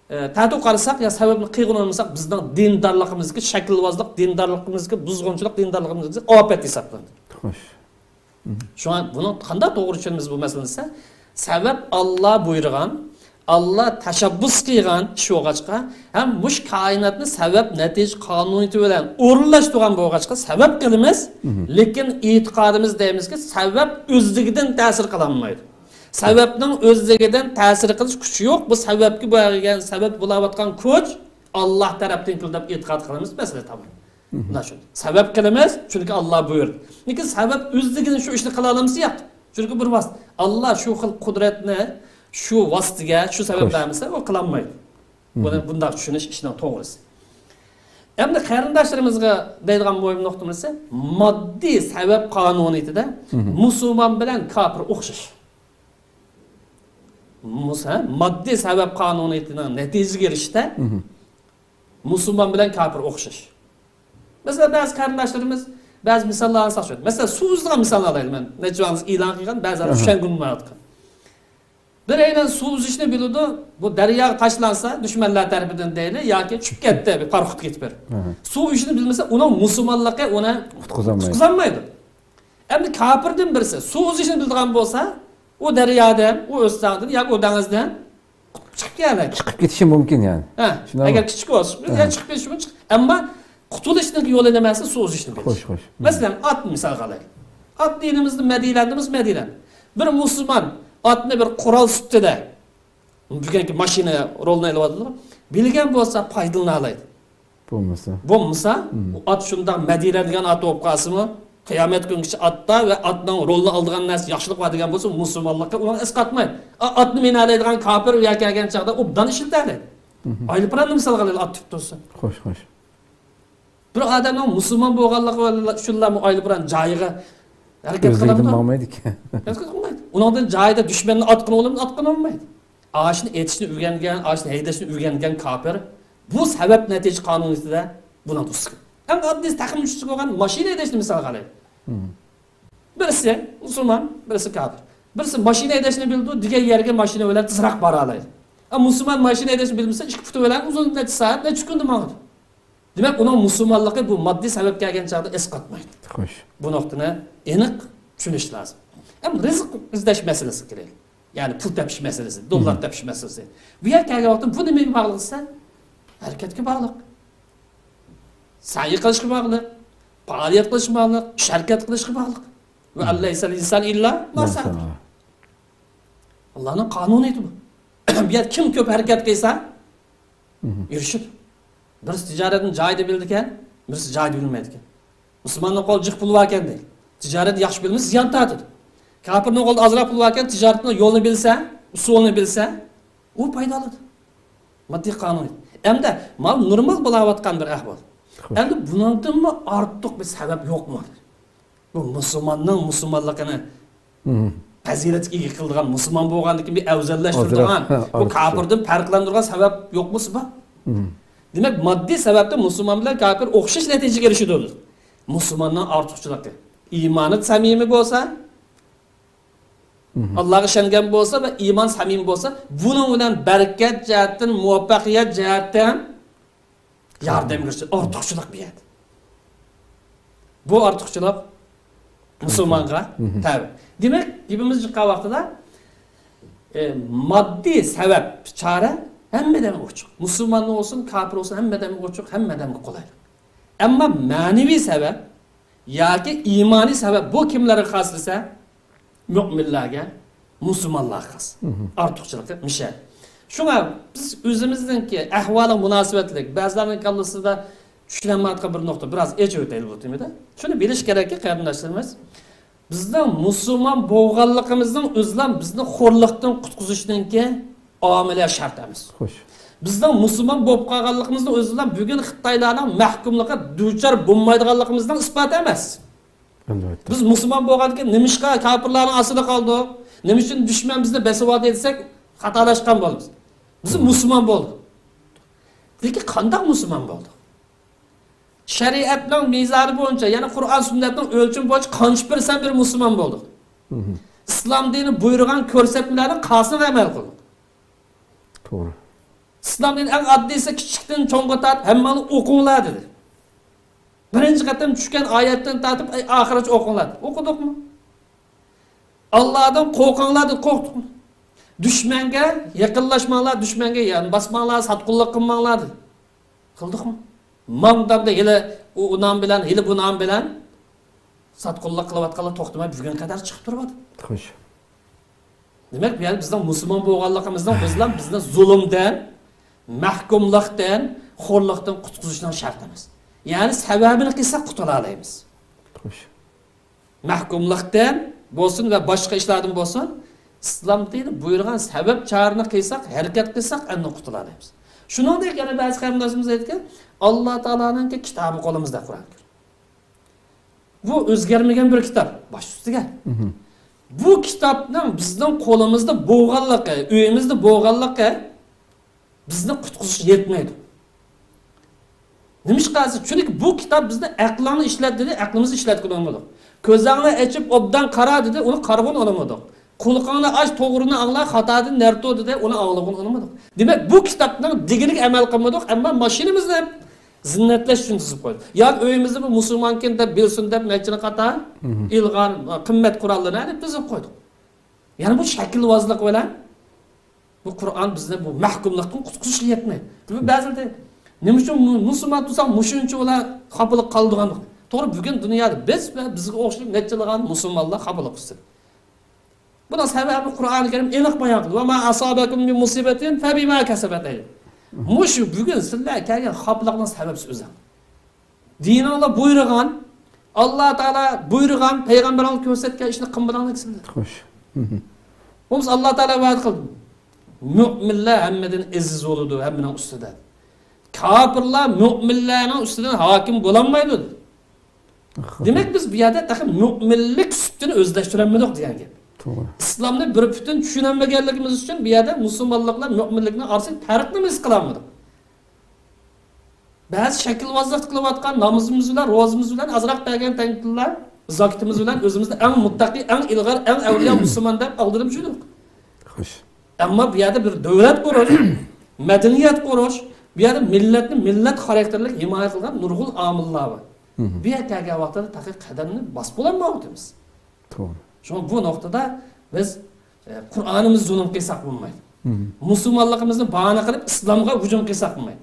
ئە، تەتۈر قارىساق، يا سەۋەبنى قىلغىلى بولمىساق، بىزنىڭ دىندارلىقىمىزدىكى شەكىلۋازلىق، دىندارلىقىمىزدىكى بۇزغۇنچىلىق، دىندارلىقىمىزدىكى ئاپەت ھېسابلىنىدۇ. خوش. شۇڭا بۇنى قانداق توغرا چۈشىنىمىز بۇ مەسىلىنى دېسە، سەۋەب ئاللا بۇيرۇغان، ئاللا تەشەببۇس قىلغان ئىش بولغاچقا، ھەم مۇشۇ كائىناتنى سەۋەب نەتىجە قانۇنىيىتى بىلەن ئورۇنلاشتۇرغان بولغاچقا، سەۋەب قىلىمىز، مھم. لېكىن ئېتىقادىمىز دەيمىزكى، سەۋەب ئۆزلۈكىدىن تەسىر قىلالمايدۇ. سەۋەبنىڭ ئۆزلۈكىدىن تەسىر قىلىش كۈچى يوق. بۇ سەۋەبكە بەرگەن، سەۋەب بولاۋاتقان كۈچ ئاللا تەرەپتىن كېلىدۇ دەپ ئېتىقاد قىلىمىز، مەسىلە تامام. مھم. مۇنداق چۈشىنىڭ. سەۋەب قىلىمىز، چۈنكى ئاللا بۇيرۇدى. لېكىن سەۋەب ئۆزلۈكىدىن شۇ ئىشنى قىلالامسا؟ ياق. چۈنكى بىر ۋاسىتە. ئاللا شۇ خىل قۇدرەتنى شۇ ۋاسىتىگە، شۇ سەۋەب خوش. بەرمىسە، ئۇ قىلالمايدۇ. مھم. بۇنى بۇنداق چۈشىنىش ئىشنىڭ توغرىسى. ئەمدى قېرىنداشلىرىمىزغا دەيدىغان مۇھىم نۇقتىمىز، ماددىي سەۋەب قانۇنىيىتىدە مھم. مۇسۇلمان بىلەن كاپىر ئوخشاش. مۇس-، ھە؟ ماددىي سەۋەب قانۇنىيىتىنىڭ نەتىجىگە ئېرىشىشتە مھم. مۇسۇلمان بىلەن كاپىر ئوخشاش. مەسىلەن، بەزى قېرىنداشلىرىمىز بەزى مىساللار ئالساق شۇ. مەسىلەن، سۇ ئۈزىدىغان مىسالنى ئالايلى مەن. نەچچە ۋاقىت ئېلان قىلغان، بەزىلەر ئاھا. چۈشەنگىلى بولمايۋاتقان. بىرەيلەن سۇ ئۈزۈشنى بىلىدۇ، بۇ دەرياغا تاشلانسا، دۈشمەنلەر تەرىپىدىن دەيلى، ياكى چۈشۈپ كەتتى، بىر پاراخوتقا كېتىپ بېرىپ. ئاھا. سۇ ئۈزۈشنى بىلمىسە، ئۇنىڭ مۇسۇلمانلىقى ئۇنى قۇتقۇزالمايدۇ. قۇتقۇزالمايدۇ. ئەمدى كاپىردىن بىرسى سۇ ئۈزۈشنى بىلىدىغان بولسا، ئۇ دەريادىن، ئۇ ئۆستەڭدىن ياكى ئۇ دېڭىزدىن قۇتۇلۇپ چىقىپ كېتەلەيدۇ. چىقىپ كېتىشى مۇمكىن يەنى. ھە، شۇنداقمۇ؟ ئەگەر كىچىك بولسا، ھە. يەنە چىقىپ كېتىشى مۇمكىن. ئەمما قۇتۇلۇشنىڭ يولى نېمە دېسە، سۇ ئۈزۈشنى بىلىش. خوش، خوش. مەسىلەن، ئاتنى مىسالغا ئالايلى. ئاتنى ئېلىمىزدا مەدھىيەلەندىمىز، مەدھىيەلەندى. بىر مۇسۇلمان ئاتنى بىر قورال سۈپىتىدە، بۈگۈنكى ماشىنا رولىنى ئېلىۋاتىدۇ. بىلگەن بولسا پايدىلىنالايدۇ. بولمىسا. بولمىسا، مم. ئۇ ئات شۇنداق مەدھىيەلەنگەن ئات بولۇپ قالسىمۇ، قىيامەت كۈنگىچە ئاتتا ۋە ئاتنىڭ رولىنى ئالىدىغان نەرسە ياخشىلىق بار دېگەن بولسا، مۇسۇلمانلىققا ئۇنى ئەسقاتمايدۇ. ئا-، ئاتنى مىنالايدىغان كاپىر ئۇ يەرگە كەلگەن چاغدا ئوبدان ئىشلىتەلەيدۇ. مم. ئايروپىلاننى مىسالغا ئالايلى، ئات تۇتۇپ تۇرسا. خوش، خوش. بىر ئادەمنىڭ مۇسۇلمان بولغانلىقى ئۈچۈنلا ئۇ ئايروپىلان جايىغا ھەرىكەت قىلامدۇ؟ ئۆزلۈكىدىن ماڭمايدىكەن. ھەرىكەت قىلمايدۇ. ئۇنىڭدىن جايىدا دۈشمەننى ئاتقىنى بولمىدى، ئاتقىنى بولمايدۇ. ئاشۇنى ئېتىشنى ئۆگەنگەن، ئاشۇنى ھەيدەشنى ئۆگەنگەن كاپىر بۇ سەۋەب نەتىجە قانۇنىيىتىدە بۇنىڭ ئۈستىگە. ئەڭ ئاددىيسى، تېخىمۇ كىچىك بولغان ماشىنا ھەيدەشنى مىسالغا ئالايلى. مم. بىرسى مۇسۇلمان، بىرسى كاپىر. بىرسى ماشىنا ھەيدەشنى بىلىدۇ، دېگەن يەرگە ماشىنا بىلەن تېزراق بارالايدۇ. ئەمما مۇسۇلمان ماشىنا ھەيدەشنى بىلمىسە، ئىككى پۇتى بىلەن ئۇزۇن نەچچە سائەت، نەچچە كۈندە ماڭىدۇ. دېمەك، ئۇنىڭ مۇسۇلمانلىقى بۇ ماددىي سەۋەبكە كەلگەن چاغدا ئەسقاتمايدۇ. خوش. بۇ نۇقتىنى ئېنىق چۈشىنىش لازىم. ئەمما رىزىق ئىزدەش مەسىلىسىگە كېلەيلى. يەنى پۇل تېپىش مەسىلىسى، دوللار تېپىش مەسىلىسى. بۇ يەرگە كەلگەن ۋاقىتتا بۇ نېمىگە باغلىق دېسە، ھەرىكەتكە باغلىق. سەي قىلىشقا باغلىق، پائالىيەت قىلىشقا باغلىق، ئىش ھەرىكەت قىلىشقا باغلىق. ۋە ئەللەيسەل ئىنسان ئىللا ما سەئە. ئاللانىڭ قانۇنىيىتى بۇ. بۇ يەر كىم كۆپ ھەرىكەت قىلسا، ئېرىشىدۇ. بىرسى تىجارەتنى جايىدا بىلىدىكەن، بىرسى جايىدا بىلمەيدىكەن. مۇسۇلماننىڭ قولىدا جىق پۇل باركەن دەيدۇ. تىجارەتنى ياخشى بىلمىسە زىيان تارتىدۇ. كاپىرنىڭ قولىدا ئازراق پۇل باركەن، تىجارەتنىڭ يولىنى بىلسە، ئۇسۇلىنى بىلسە، ئۇ پايدا ئالىدۇ. ماددىي قانۇن. ئەمدى مانا نورمال بولاۋاتقان بىر ئەھۋال. ئەمدى بۇنىڭدىنمۇ ئارتۇق بىر سەۋەب يوقمۇ؟ بۇ مۇسۇلماننىڭ مۇسۇلمانلىقىنى پەزىلەتكە ئىگە قىلىدىغان، مۇسۇلمان بولغاندىن كېيىن بىر ئەۋزەللەشتۈرىدىغان، بۇ كاپىردىن پەرقلەندۈرىدىغان سەۋەب يوقمۇسى بار؟ دېمەك، ماددىي سەۋەبتىن مۇسۇلمان بىلەن كاپىر ئوخشاش نەتىجىگە ئېرىشىدۇ. مۇسۇلماننىڭ ئارتۇقچىلىقى، ئىمانى سەمىمىي بولسا، ئاللاغا ئىشەنگەن بولسا ۋە ئىمان سەمىمىي بولسا، بۇنىڭ بىلەن بەرىكەت جەھەتتىن، مۇۋەپپەقىيەت جەھەتتىن ياردەم كۆرسىتىش، ئارتۇقچىلىق بۇ يەردە. بۇ ئارتۇقچىلىق مۇسۇلمانغا تەۋە. دېمەك، گېپىمىز چىققان ۋاقتىدا، ئە، ماددىي سەۋەب، چارە ھەممە ئادەمگە ئوچۇق. مۇسۇلمان بولسۇن، كاپىر بولسۇن، ھەممە ئادەمگە ئوچۇق، ھەممە ئادەمگە قولايلىق. ئەمما مەنىۋى سەۋەب ياكى ئىمانىي سەۋەب بۇ كىملەرگە خاس دېسە، مۆمىنلەرگە، مۇسۇلمانلارغا خاس. ئارتۇقچىلىقى مىشە. شۇڭا بىز ئۆزىمىزنىڭكى ئەھۋالىغا مۇناسىۋەتلىك، بەزىلەرنىڭ كاللىسىدا چۈشىنەلمەيدىغان بىر نۇقتا، بىراز ئېچىۋېتەيلى بۇ تېمىدا. شۇنى بىلىش كېرەككى، قېرىنداشلىرىمىز، بىزنىڭ مۇسۇلمان بولغانلىقىمىزنىڭ ئۆزىلا بىزنى خورلۇقتىن قۇتقۇزۇشنىڭكى ئامىلى شەرت ئەمەس. خوش. بىزنىڭ مۇسۇلمان بولۇپ قالغانلىقىمىزنىڭ ئۆزىلا بۈگۈن خىتايلارنىڭ مەھكۇملۇقىغا دۇچار بولمايدىغانلىقىمىزنىڭ ئىسپاتى ئەمەس. ئەلۋەتتە. بىز مۇسۇلمان بولغاندىكىن نېمىشقا كاپىرلارنىڭ ئاستىدا قالدۇق؟ نېمە ئۈچۈن دۈشمەن بىزنى بېسىۋالدى دېسەك، خاتالاشقان بولىمىز. بىز مۇسۇلمان بولدۇق. لېكىن قانداق مۇسۇلمان بولدۇق؟ شەرىئەتنىڭ مىزانى بويىچە، يەنى قۇرئان سۈننەتنىڭ ئۆلچىمى بويىچە قانچە پىرسەنت بىر مۇسۇلمان بولدۇق؟ ئىسلام دىنى بۇيرۇغان كۆرسەتمىلەرنىڭ قانچىسىغا ئەمەل قىلدۇق؟ توغرا. ئىسلام دىنى ئەڭ ئاددىيسى، كىچىكتىن چوڭغا تارتىپ ھەممىڭلار ئوقۇڭلار دېدى. بىرىنچى قېتىم چۈشكەن ئايەتتىن تارتىپ، ئەي، ئاخىرىغىچە ئوقۇڭلار دېدى. ئوقۇدۇقمۇ؟ ئاللادىن قورقۇڭلار دېدى، قورقتۇقمۇ؟ دۈشمەنگە يېقىنلاشماڭلار، دۈشمەنگە يان باسماڭلار، ساتقۇنلۇق قىلماڭلار دېدى. قىلدۇقمۇ؟ ماڭدامدا ھېلى ئۇ نام بىلەن، ھېلى بۇ نام بىلەن ساتقۇنلۇق قىلىۋاتقانلار توختىماي بۈگۈنگە قەدەر چىقىپ تۇرۇۋاتىدۇ. خوش. دېمەك، بۇ يەردە بىزنىڭ مۇسۇلمان بولغانلىقىمىزنىڭ ئۆزىلا بىزنى زۇلۇمدىن، مەھكۇملۇقتىن، خورلۇقتىن قۇتقۇزۇشنىڭ شەرتى ئەمەس. يەنى سەۋەبىنى قىلساق قۇتۇلالايمىز. خوش. مەھكۇملۇقتىن بولسۇن ۋە باشقا ئىشلاردىن بولسۇن، ئىسلام دىنى بۇيرۇغان سەۋەب چارىنى قىلساق، ھەرىكەت قىلساق، ئەندىن قۇتۇلالايمىز. شۇنىڭدەك يەنە بەزى قېرىنداشلىرىمىز ئېيتكەن، ئاللا تائالانىڭكى كىتابى قولىمىزدا، قۇرئان كەرىم. بۇ ئۆزگەرمىگەن بىر كىتاب، باش ئۈستىگە. بۇ كىتابنىڭ بىزنىڭ قولىمىزدا بولغانلىقى، ئۆيىمىزدە بولغانلىقى بىزنى قۇتقۇزۇشقا يەتمەيدۇ. نېمىشقا دېسە، چۈنكى بۇ كىتاب بىزنى ئەقلىڭنى ئىشلەت دېدى، ئەقلىمىزنى ئىشلەتكىلى ئۇنىمىدۇق. كۆزۈڭنى ئېچىپ ئوبدان قارا دېدى، ئۇنى قارىغىلى ئۇنىمىدۇق. قۇلىقىڭنى ئاچ، توغرىنى ئاڭلا، خاتادىن نەرتۇ دېدى، ئۇنى ئاڭلىغىلى ئۇنىمىدۇق. دېمەك، بۇ كىتابنىڭ دېگىنىگە ئەمەل قىلمىدۇق، ئەمما ماشىنىمىزنى زىننەتلەش ئۈچۈن تىزىپ قويدۇق. ياكى ئۆيىمىزدە بىر مۇسۇلمانكەن دەپ بىلسۇن دەپ نەچچىنى قاتار ئىلغار، قىممەت قوراللىرىنى ئېلىپ تىزىپ قويدۇق. يەنى بۇ شەكىلۋازلىق بىلەن بۇ قۇرئان بىزنى بۇ مەھكۇملۇقتىن قۇتقۇزۇشقا يەتمەيدۇ. بۇ بەزىدە نېمە ئۈچۈن مۇ-، مۇسۇلمان تۇرساق مۇشۇنچە ئۇلار خاپىلىق قالىدىغان؟ توغرا، بۈگۈن دۇنيادا بىز ۋە بىزگە ئوخشاش نەچچىلىغان مۇسۇلمانلار خاپىلىق ئۈستىدە. بۇنىڭ سەۋەبىنى قۇرئان كەرىم ئېنىق بايان قىلدى. ۋە ما ئاسابەكۇم مىن مۇسىبەتىن فەبىما كەسەبەت ئەيدىكۇم. مۇشۇ بۈگۈن سىلەر كەلگەن خاپىلىقنىڭ سەۋەبچىسى ئۆزۈڭ. دىنىڭلار بۇيرۇغان، ئاللا تائالا بۇيرۇغان، پەيغەمبىرىڭلار كۆرسەتكەن ئىشنى قىلمىدىڭلار دېسە. خوش. بولمىسا ئاللا تائالا ۋەدە قىلدى. مۆمىنلەر ھەممىدىن ئەزىز بولىدۇ، ھەممىنىڭ ئۈستىدە. كاپىرلار مۆمىنلەرنىڭ ئۈستىدىن ھاكىم بولالمايدۇ. دېمەك، بىز بۇ يەردە تېخى مۆمىنلىك سۈپىتىنى ئۆزلەشتۈرەلمىدۇق دېگەن گەپ. توغرا. ئىسلامنى بىر پۈتۈن چۈشىنەلمىگەنلىكىمىز ئۈچۈن بۇ يەردە مۇسۇلمانلىق بىلەن مۆمىنلىكنىڭ ئارىسىدىكى پەرقنىمۇ ھېس قىلالمىدۇق. بەزى شەكىلۋازلىق قىلىۋاتقان نامىزىمىز بىلەن، روزىمىز بىلەن ئازراق بەرگەن تەڭپۇڭلار، زاكىتىمىز بىلەن ئۆزىمىزنى ئەڭ مۇتتەقىي، ئەڭ ئىلغار، ئەڭ ئەۋلىيا مۇسۇلمان دەپ ئالدىرىپ يۈردۇق. خوش. ئەمما بۇ يەردە بىر دۆلەت قۇرۇش، مەدەنىيەت قۇرۇش، بۇ يەردە مىللەتنى مىللەت خاراكتېرلىك ھىمايە قىلغان نۇرغۇن ئامىللار بار. بۇ يەرگە كەلگەن ۋاقىتتا تېخى قەدەمنى باسىپ بولالمايۋاتىمىز. توغرا. شۇڭا بۇ نۇقتىدا بىز ئە، قۇرئانىمىز زۇلۇم قىلساق بولمايدۇ. مۇسۇلمانلىقىمىزنى باھانە قىلىپ ئىسلامغا ھۇجۇم قىلساق بولمايدۇ.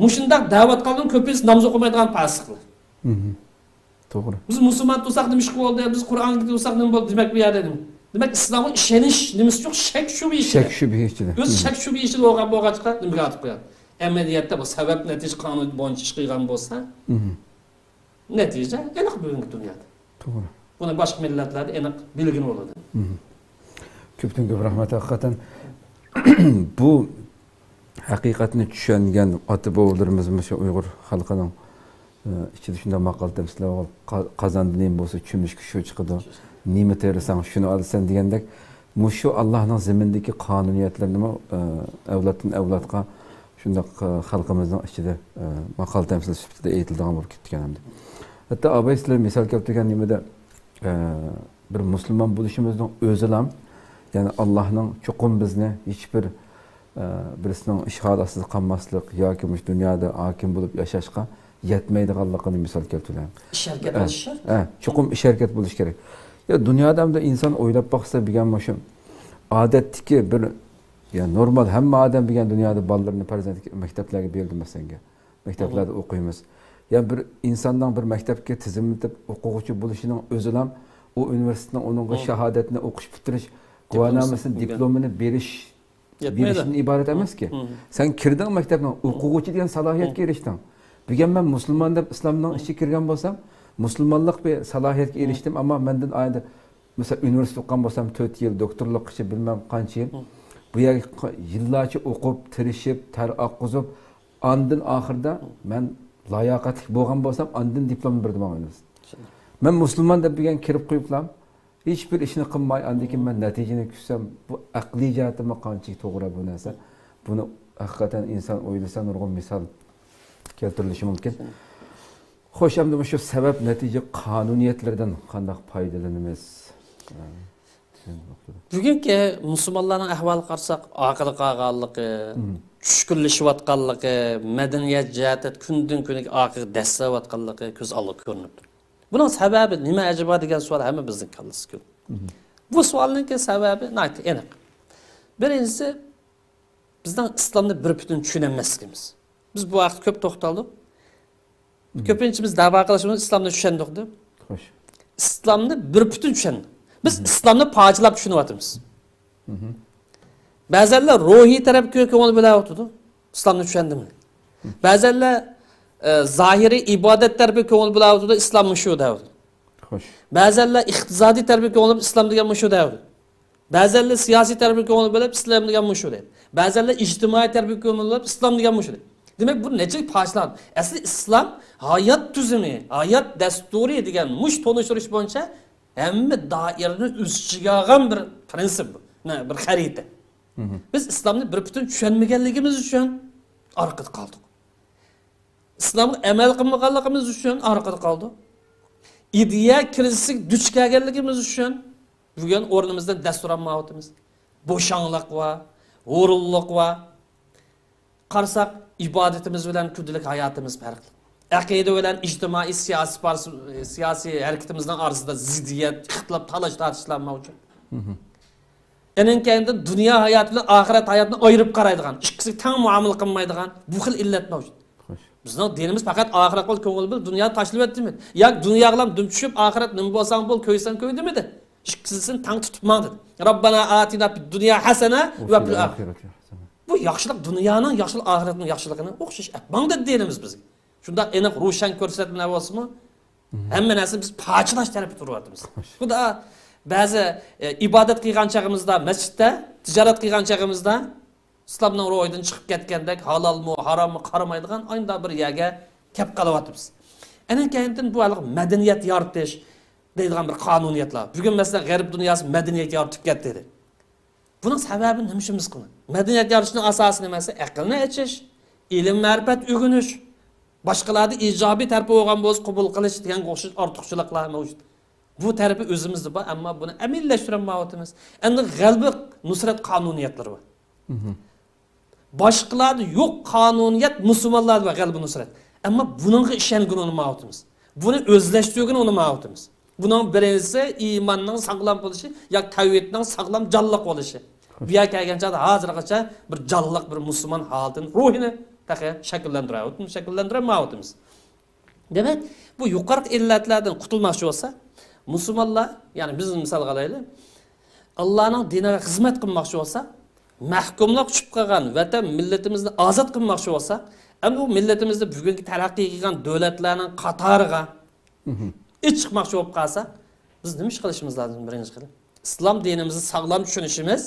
مۇشۇنداق دەۋاتقاننىڭ كۆپىنچىسى ناماز ئوقۇمايدىغان پاسىقلار. توغرا. بىز مۇسۇلمان تۇرساق نېمە ئىش بولدى؟ بىز قۇرئانغا تۇرساق نېمە بولدى؟ دېمەك، بۇ يەردە نېمە؟ دېمەك، ئىسلامغا ئىشەنىش نېمىسى يوق، شەك شۈبھە ئىچىدە. شەك شۈبھە ئىچىدە. ئۆزى شەك شۈبھە ئىچىدە بولغان بولغاچقا نېمىگە ئاتىپ قويغان؟ ئەمەلىيەتتە بۇ سەۋەب نەتىجە قانۇنى بويىچە ئىش قىلغان بولسا، نەتىجە ئېنىق بۈگۈنكى دۇنيادا. توغرا. بۇنى باشقا مىللەتلەردە ئېنىق بىلگىلى بولىدۇ. كۆپتىن كۆپ رەھمەت، ھەقىقەتەن. بۇ ھەقىقەتنى چۈشەنگەن ئاتا-بوۋىلىرىمىز مۇشۇ ئۇيغۇر خەلقىنىڭ، ئى، ئىچىدە شۇنداق ماقال تەمسىللەر بار، قا-، قازاندا نېمە بولسا، چۆمۈچكە شۇ چىقىدۇ، نېمە تېرىساڭ، شۇنى ئالىسەن دېگەندەك، مۇشۇ ئاللاھنىڭ زېمىنىدىكى قانۇنىيەتلىرىنىمۇ، ئى، ئەۋلادتىن ئەۋلادقا شۇنداق، ئى، خەلقىمىزنىڭ ئىچىدە، ئى، ماقال تەمسىل سۈپىتىدە ئېيتىلىدىغان بولۇپ كېتىدىكەن ئەمدى. ھەتتا ئاباي سىلەر مىسال كەلتۈرگەن نېمىدە، ئە، بىر مۇسۇلمان بولۇشىمىزنىڭ ئۆزىلام، يەنى ئاللاھنىڭ چوقۇم بىزنى ھېچبىر، ئە، بىرسىنىڭ ئىشغالى ئاستىدا قالماسلىق ياكى مۇشۇ دۇنيادا ھاكىم بولۇپ ياشاشقا يەتمەيدىغانلىقىنى مىسال كەلتۈرگەن. ئىش ھەرىكەت ئە، بولۇشى شەرت. ئە، چوقۇم ئىش ھەرىكەت بولۇشى كېرەك. يا دۇنيادا ئەمدى ئىنسان ئويلاپ باقسا، بىگەن مۇشۇ ئادەتتىكى بىر، يا نورمال ھەممە ئادەم بىگەن دۇنيادا بالىلىرىنى، پەرزەنتىگە مەكتەپلەرگە بېرىدۇ مەسىلەنگە. مەكتەپلەردە ئوقۇيمىز. يەنە بىر ئىنساننىڭ بىر مەكتەپكە تىزىملىتىپ ئوقۇغۇچى بولۇشىنىڭ ئۆزىلا ئۇ ئۇنىۋېرسىتېتنىڭ ئۇنىڭغا شاھادەتنى ئوقۇش پۈتتۈرۈش گۇۋاھنامىسىنى، دىپلومىنى بېرىش، بېرىشتىن ئىبارەت ئەمەسكى. سەن كىردىڭ مەكتەپنىڭ ئوقۇغۇچى دېگەن سالاھىيەتكە ئېرىشتىڭ. بۈگۈن مەن مۇسۇلمان دەپ ئىسلامنىڭ ئىچىگە كىرگەن بولسام، مۇسۇلمانلىق بىر سالاھىيەتكە ئېرىشتىم، ئەمما مەندىن ئايدا مەسىلەن، ئۇنىۋېرسىتېت ئوقۇغان بولسام، تۆت يىل، دوكتورلۇققىچە بىلمەم قانچە يىل. بۇ يەرگە ق-، يىللارچە ئوقۇپ، تىرىشىپ، تەر ئاققۇزۇپ، ئاندىن ئاخىرىدا مەن لاياقەتلىك بولغان بولسام، ئاندىن دىپلومنى بېرىدۇ ماڭا ئۇنىۋېرسىتېت. مەن مۇسۇلمان دەپ بىگەن كىرىپ قويۇپلا، ھېچبىر ئىشنى قىلماي، ئاندىن كېيىن مەن نەتىجىنى كۈتسەم، بۇ ئەقلىي جەھەتتىنمۇ قانچىلىك توغرا بۇ نەرسە؟ بۇنى ھەقىقەتەن ئىنسان ئويلىسا، نۇرغۇن مىسال كەلتۈرۈلۈشى مۇمكىن. خوش، ئەمدى مۇشۇ سەۋەب نەتىجە قانۇنىيەتلىرىدىن قانداق پايدىلىنىمىز؟ بۈگۈنكى مۇسۇلمانلارنىڭ ئەھۋالىغا قارىساق، ئارقىدا قالغانلىقى، چۈشكۈنلىشىۋاتقانلىقى، مەدەنىيەت جەھەتتە كۈندىن كۈنگە ئارقىغا دەسسەۋاتقانلىقى كۆز ئالدىغا كۆرۈنۈپ تۇرىدۇ. بۇنىڭ سەۋەبى نېمە ئەجەبا دېگەن سوئال ھەممە بىزنىڭ كاللىسىدىكى. بۇ سوئالنىڭكى سەۋەبى ناھايىتى ئېنىق. بىرىنچىسى، بىزنىڭ ئىسلامنى بىر پۈتۈن چۈشىنەلمەسلىكىمىز. بىز بۇ ھەقتە كۆپ توختالدۇق. كۆپىنچىمىز دەۋا قىلىشىمىز ئىسلامنى چۈشەندۇق دەپ. خوش. ئىسلامنى بىر پۈتۈن چۈشەندۇق. بىز ئىسلامنى پارچىلاپ چۈشىنىۋاتىمىز. بەزەنلەر روھىي تەرەپكە كۆڭۈل بۆلۈۋاتىدۇ. ئىسلامنى چۈشەندىم. بەزەنلەر، ئە، زاھىرىي ئىبادەت تەرىپىگە كۆڭۈل بۆلۈۋاتىدۇ. ئىسلام مۇشۇ دەۋاتىدۇ. خوش. بەزەنلەر ئىقتىسادىي تەرىپىگە كۆڭۈل بۆلۈپ، ئىسلام دېگەن مۇشۇ دەۋاتىدۇ. بەزەنلەر سىياسىي تەرەپكە كۆڭۈل بۆلۈپ، ئىسلام دېگەن مۇشۇ دەيدۇ. بەزەنلەر ئىجتىمائىي تەرەپكە كۆڭۈل بۆلۈپ، ئىسلام دېگەن مۇشۇ دەيدۇ. دېمەك، بۇ نەچچە پارچىلان. ئەسلى ئىسلام ھايات تۈزۈمى، ھايات دەستۇرى دېگەن مۇشۇ تونۇشتۇرۇش بويىچە ھەممە دائىرىنى ئۆز ئىچىگە ئالغان بىر پرىنسىپ بۇ. نە، بىر خەرىتە. بىز ئىسلامنى بىر پۈتۈن چۈشەنمىگەنلىكىمىز ئۈچۈن ئارقىدا قالدۇق. ئىسلامغا ئەمەل قىلمىغانلىقىمىز ئۈچۈن ئارقىدا قالدۇق. ئىدىيە كىرىزىسىگە دۇچ كەلگەنلىكىمىز ئۈچۈن بۈگۈن ئورنىمىزدىن دەس تۇرالمايۋاتىمىز. بوشاڭلىق بار، ھۇرۇنلۇق بار. قارىساق، ئىبادىتىمىز بىلەن كۈندىلىك ھاياتىمىز پەرقلىق. ئەقىدە بىلەن ئىجتىمائىي سىياسىي پارس-، سىياسىي ھەرىكىتىمىزنىڭ ئارىسىدا زىددىيەت، ئىختىلاپ، تالاش-تارتىشلار مەۋجۇت. ئېنىڭ كەينىدىن دۇنيا ھاياتى بىلەن ئاخىرەت ھاياتىنى ئايرىپ قارايدىغان، ئىككىسىگە تەڭ مۇئامىلە قىلمايدىغان بۇ خىل ئىللەت مەۋجۇت. خوش. بىزنىڭ دىنىمىز پەقەت ئاخىرەتكە كۆڭۈل بۆل، دۇنيانى تاشلىۋەت دېمىدى. ياكى دۇنياغىلا دۈم چۈشۈپ، ئاخىرەت نېمە بولساڭ بول، كۆيسەڭ كۆي دېمىدى. ئىككىسىنى تەڭ تۇتۇپ ماڭ دېدى. ربنا آتنا في الدنيا حسنة وفي الآخرة حسنة. بۇ ياخشىلىق دۇنيانىڭ ياخشىلىقى، ئاخىرەتنىڭ ياخشىلىقىنى ئوخشاش ئەپ ماڭ دېدى دىنىمىز بىزگە. شۇنداق ئېنىق روشەن كۆرسەتمىلەر بولسىمۇ، ھەممە نەرسىنى بىز پارچىلاش تەرەپكە تۇرۇۋاتىمىز. خۇدا بەزى، ئە، ئىبادەت قىلغان چېغىمىزدا، مەسچىتتە، تىجارەت قىلغان چېغىمىزدا ئىسلامنىڭ روھىدىن چىقىپ كەتكەندەك، ھالالمۇ، ھاراممۇ قارىمايدىغان ئاينىدا بىر يەرگە كەپ قېلىۋاتىمىز. ئەنە كەينىدىن بۇ ھېلىقى مەدەنىيەت يارىتىش دەيدىغان بىر قانۇنىيەتلەر. بۈگۈن، مەسىلەن، غەرب دۇنياسى مەدەنىيەت يارىتىپ كەتتى دېدى. بۇنىڭ سەۋەبى نېمە شۇ مىسقىلى؟ مەدەنىيەت يارىتىشنىڭ ئاساسى نېمە دېسە، ئەقىلنى ئېچىش، ئىلىم-مەرىپەت ئۆگىنىش، باشقىلاردا ئىجابىي تەرىپى بولغان بولسا قوبۇل قىلىش دېگەنگە ئوخشاش ئارتۇقچىلىقلار مەۋجۇت. بۇ تەرىپى ئۆزىمىزدە بار، ئەمما بۇنى ئەمەلىيلەشتۈرەلمەيۋاتىمىز. ئەمدى غەربىي نۇسرەت قانۇنىيەتلىرى بار. باشقىلاردا يوق قانۇنىيەت مۇسۇلمانلاردا بار، غەلىبە نۇسرەت. ئەمما بۇنىڭغا ئىشەنگىلى ئۇنىمايۋاتىمىز. بۇنى ئۆزلەشتۈرگىلى ئۇنىمايۋاتىمىز. بۇنىڭ بىرىنچىسى ئىماننىڭ ساغلام بولۇشى ياكى تەۋھىدنىڭ ساغلام جانلىق بولۇشى. بۇ يەرگە كەلگەن چاغدا ھازىرغىچە بىر جانلىق بىر مۇسۇلمان ھالىتىنى، روھىنى تېخى شەكىللەندۈرەۋاتىمىز، شەكىللەندۈرەلمەيۋاتىمىز. دېمەك، بۇ يۇقىرىقى ئىللەتلەردىن قۇتۇلماقچى بولسا، مۇسۇلمانلار، يەنى بىز مىسالغا ئالايلى، ئاللانىڭ دىنىغا خىزمەت قىلماقچى بولسا، مەھكۇملۇق چۈشۈپ قالغان ۋەتەن مىللىتىمىزنى ئازاد قىلماقچى بولسا، ئەمدى ئۇ مىللىتىمىزنى بۈگۈنكى تەرەققىي قىلغان دۆلەتلەرنىڭ قاتارىغا ئىچ چىقماقچى بولۇپ قالسا، بىز نېمە ئىش قىلىشىمىز لازىم؟ بىرىنچى قېتىم، ئىسلام دىنىمىزنى ساغلام چۈشىنىشىمىز،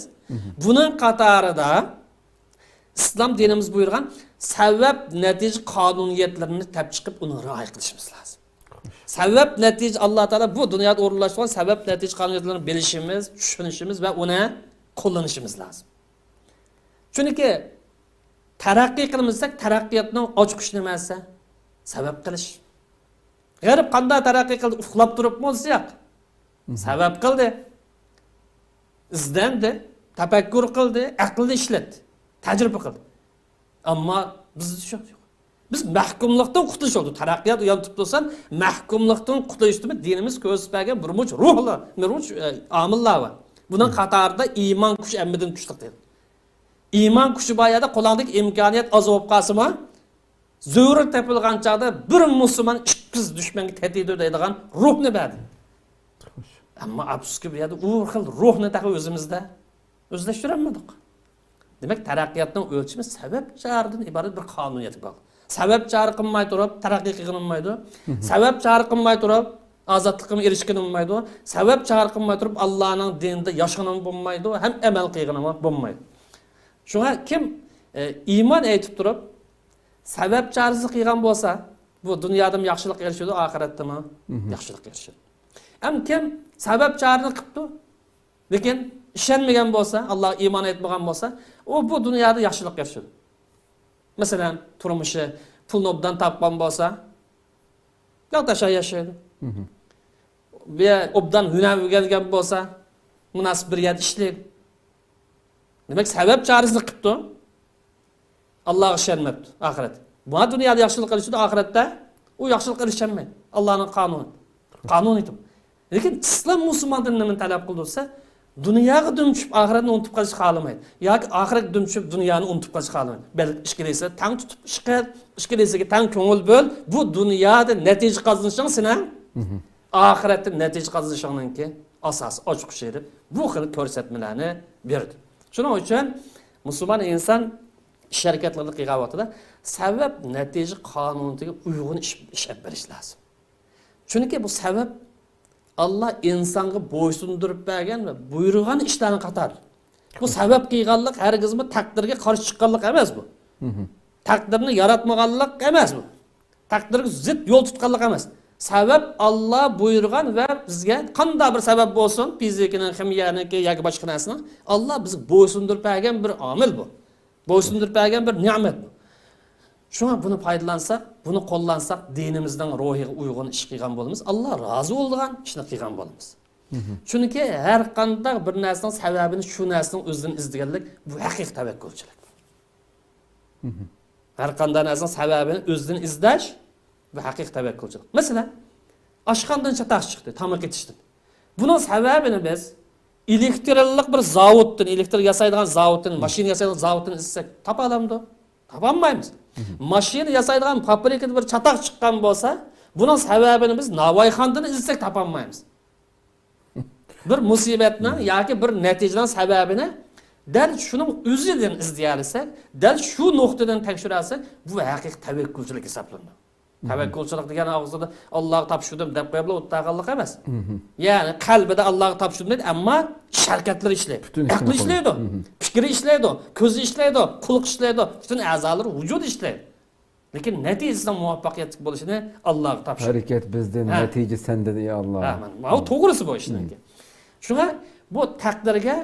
بۇنىڭ قاتارىدا ئىسلام دىنىمىز بۇيرۇغان سەۋەب نەتىجە قانۇنىيەتلىرىنى تەپ چىقىپ، ئۇنى رىئايە قىلىشىمىز لازىم. سەۋەب نەتىجە، ئاللا تائالا بۇ دۇنيادا ئورۇنلاشتۇرغان سەۋەب نەتىجە قانۇنىيەتلىرىنى بىلىشىمىز، چۈشىنىشىمىز ۋە ئۇنى قوللىنىشىمىز لازىم. چۈنكى تەرەققىي قىلمىساق، تەرەققىياتنىڭ ئاچقۇچى نېمە دېسە، سەۋەب قىلىش. غەرب قانداق تەرەققىي قىلدى؟ ئۇخلاپ تۇرۇپمۇ دېسە ياق. سەۋەب قىلدى. ئىزدەندى، تەپەككۇر قىلدى، ئەقلىنى ئىشلەتتى، تەجرىبە قىلدى. ئەمما بىزدە شۇ يوق. بىز مەھكۇملۇقتىن قۇتۇلۇش يولىدا تەرەققىيات يانتىپ تۇرسا، مەھكۇملۇقتىن قۇتۇلۇش ئۈچۈن دىنىمىز كۆرسىتىپ بەرگەن بىر مۇنچە روھلار، بىر مۇنچە، ئە، ئامىللار بار. بۇنىڭ قاتارىدا ئىمان كۈچى ھەممىدىن كۈچلۈك دېدى. ئىمان كۈچى بار يەردە قولۇڭدىكى ئىمكانىيەت ئاز بولۇپ قالسىمۇ، زۆرۈر تېپىلغان چاغدا بىر مۇسۇلمان ئىككى يۈز دۈشمەنگە تېتىيدۇ دەيدىغان روھنى بەردى. ئەمما ئەپسۇسكى، بۇ يەردە ئۇ خىل روھنى تېخى ئۆزىمىزدە ئۆزلەشتۈرەلمىدۇق. دېمەك، تەرەققىياتنىڭ ئۆلچىمى سەۋەب چارىدىن ئىبارەت بىر قانۇنىيەتكە باغلىق. سەۋەب چارە قىلماي تۇرۇپ تەرەققىي قىلغىلى بولمايدۇ. سەۋەب چارە قىلماي تۇرۇپ ئازادلىققىمۇ ئېرىشكىلى بولمايدۇ. سەۋەب چارە قىلماي تۇرۇپ ئاللانىڭ دىنىدا ياشىغىلىمۇ بولمايدۇ، ھەم ئەمەل قىلغىلىمۇ بولمايدۇ. شۇڭا كىم، ئە، ئىمان ئېيتىپ تۇرۇپ سەۋەب چارىسىز قىلغان بولسا، بۇ دۇنيادىمۇ ياخشىلىققا ئېرىشىدۇ، ئاخىرەتتىمۇ ياخشىلىققا ئېرىشىدۇ. ئەم كىم سەۋەب چارىنى قىپتۇ، لېكىن ئىشەنمىگەن بولسا، ئاللاغا ئىمان ئېيتمىغان بولسا، ئۇ بۇ دۇنيادا ياخشىلىققا ئېرىشىدۇ. مەسىلەن، تۇرمۇشى، پۇلنى ئوبدان تاپقان بولسا، ياق تاشا ياشايدۇ. بۇ يەر ئوبدان ھۈنەر ئۆگەنگەن بولسا، مۇناسىپ بىر يەردە ئىشلەيدۇ. دېمەك، سەۋەب چارىسىنى قىپتۇ. ئاللاغا ئىشەنمەپتۇ، ئاخىرەت. ما دۇنيادا ياخشىلىق قىلىشىدۇ، ئاخىرەتتە ئۇ ياخشىلىققا ئېرىشەلمەيدۇ. ئاللانىڭ قانۇنى. قانۇنى. لېكىن ئىسلام مۇسۇلماندىن نېمىنى تەلەپ قىلىدۇ دېسە، دۇنياغا دۈم چۈشۈپ، ئاخىرەتنى ئۇنتۇپ قېلىشقا خالىمايدۇ. ياكى ئاخىرەتكە دۈم چۈشۈپ، دۇنيانى ئۇنتۇپ قېلىشقا خالىمايدۇ. بەلكى ئىككىلىسى تەڭ تۇتۇپ ئىش قىل، ئىككىلىسىگە تەڭ كۆڭۈل بۆل. بۇ دۇنيادا نەتىجە قازىنىشىڭ سېنىڭ ئاخىرەتتە نەتىجە قازىنىشىڭنىڭكى ئاساسىي ئاچقۇچى دەپ، بۇ خىل كۆرسەتمىلەرنى بېرىدۇ. شۇنىڭ ئۈچۈن مۇسۇلمان ئىنسان ئىش ھەرىكەتلىرىنى قىلغان ۋاقتىدا سەۋەب نەتىجە قانۇنىدىكى ئۇيغۇن ئىش، ئىش ئېلىپ بېرىش لازىم. چۈنكى بۇ سەۋەب ئاللا ئىنسانغا بويسۇندۇرۇپ بەرگەن ۋە بۇيرۇغان ئىشلارنىڭ قاتارى. بۇ سەۋەب قىلغانلىق ھەرگىزمۇ تەقدىرگە قارشى چىققانلىق ئەمەس بۇ. تەقدىرنى ياراتمىغانلىق ئەمەس بۇ. تەقدىرگە زىت يول تۇتقانلىق ئەمەس. سەۋەب ئاللا بۇيرۇغان ۋە بىزگە قانداق بىر سەۋەب بولسۇن، فىزىكىنىڭ، خىمىيەنىڭكى ياكى باشقا نەرسىنىڭ، ئاللا بىزگە بويسۇندۇرۇپ بەرگەن بىر ئامىل بۇ. بويسۇندۇرۇپ بەرگەن بىر نېمەت بۇ. شۇڭا بۇنى پايدىلانساق، بۇنى قوللانساق، دىنىمىزنىڭ روھىغا ئۇيغۇن ئىش قىلغان بولىمىز، ئاللا رازى بولىدىغان ئىشنى قىلغان بولىمىز. چۈنكى ھەر قانداق بىر نەرسىنىڭ سەۋەبىنى شۇ نەرسىنىڭ ئۆزىدىن ئىزدىگەنلىك، بۇ ھەقىقىي تەۋەككۈلچىلىك. ھەر قانداق نەرسىنىڭ سەۋەبىنى ئۆزىدىن ئىزدەش، بۇ ھەقىقىي تەۋەككۈلچىلىك. مەسىلەن، ئاشخانىدىن چاتاق چىقتى، تاماق ئېتىشتىن. بۇنىڭ سەۋەبىنى بىز ئېلېكتىرلىق بىر زاۋۇتتىن، ئېلېكتر ياسايدىغان زاۋۇتتىن، ماشىنا ياسايدىغان زاۋۇتتىن ئىزدىسەك، تاپالامدۇ؟ تاپالمايمىز. ماشىنا ياسايدىغان فابرىكىدا بىر چاتاق چىققان بولسا، بۇنىڭ سەۋەبىنى بىز ناۋايخانىدىن ئىزدىسەك، تاپالمايمىز. بىر مۇسىبەتنىڭ ياكى بىر نەتىجىنىڭ سەۋەبىنى دەل شۇنىڭ ئۆزىدىن ئىزدىيەلىسەك، دەل شۇ نۇقتىدىن تەكشۈرەلىسەك، بۇ ھەقىقىي تەۋەككۈلچىلىك ھېسابلىنىدۇ. تەۋەككۈلچىلىك دېگەن ئاغزىدا ئاللاغا تاپشۇردۇم دەپ قويۇپ ئولتۇرغانلىق ئەمەس. يەنى قەلبىدە ئاللاغا تاپشۇردۇم دەيدۇ، ئەمما ئىش ھەرىكەتلىرى ئىشلەيدۇ. پۈتۈن ئىشنى ئەقلى قىلىدۇ. ئىشلەيدۇ، پىكرى ئىشلەيدۇ، كۆزى ئىشلەيدۇ، قۇلىقى ئىشلەيدۇ، پۈتۈن ئەزالىرى، ۋۇجۇدى ئىشلەيدۇ. لېكىن نەتىجىسىنىڭ مۇۋەپپەقىيەتلىك بولۇشىنى ئاللاغا تاپشۇر. ھەرىكەت بىزدىن، ھە. نەتىجە سەندىن، يا ئاللا. ھە، مانا، ماۋۇ توغرىسى بۇ ئىشنىڭكى. شۇڭا بۇ تەقدىرگە،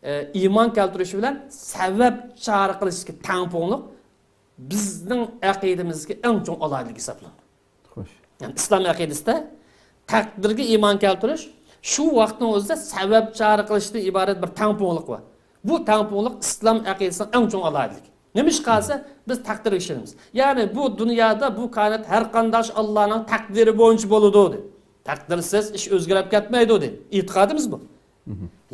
ئە، ئىمان كەلتۈرۈش بىلەن سەۋەب چارە قىلىشتىكى تەڭپۇڭلۇق بىزنىڭ ئەقىدىمىزدىكى ئەڭ چوڭ ئالاھىدىلىك ھېسابلىنىدۇ. خوش. يەنى ئىسلام ئەقىدىسىدە تەقدىرگە ئىمان كەلتۈرۈش شۇ ۋاقىتنىڭ ئۆزىدە سەۋەب چارە قىلىشتىن ئىبارەت بىر تەڭپۇڭلۇق بار. بۇ تەڭپۇڭلۇق ئىسلام ئەقىدىسىنىڭ ئەڭ چوڭ ئالاھىدىلىكى. نېمىشقا دېسە، بىز تەقدىرگە ئىشىنىمىز. يەنى بۇ دۇنيادا، بۇ كائىنات ھەر قانداق ئاللانىڭ تەقدىرى بويىچە بولىدۇ، دەپ. تەقدىرسىز ئىش ئۆزگىرىپ كەتمەيدۇ دەيدۇ. ئېتىقادىمىز بۇ.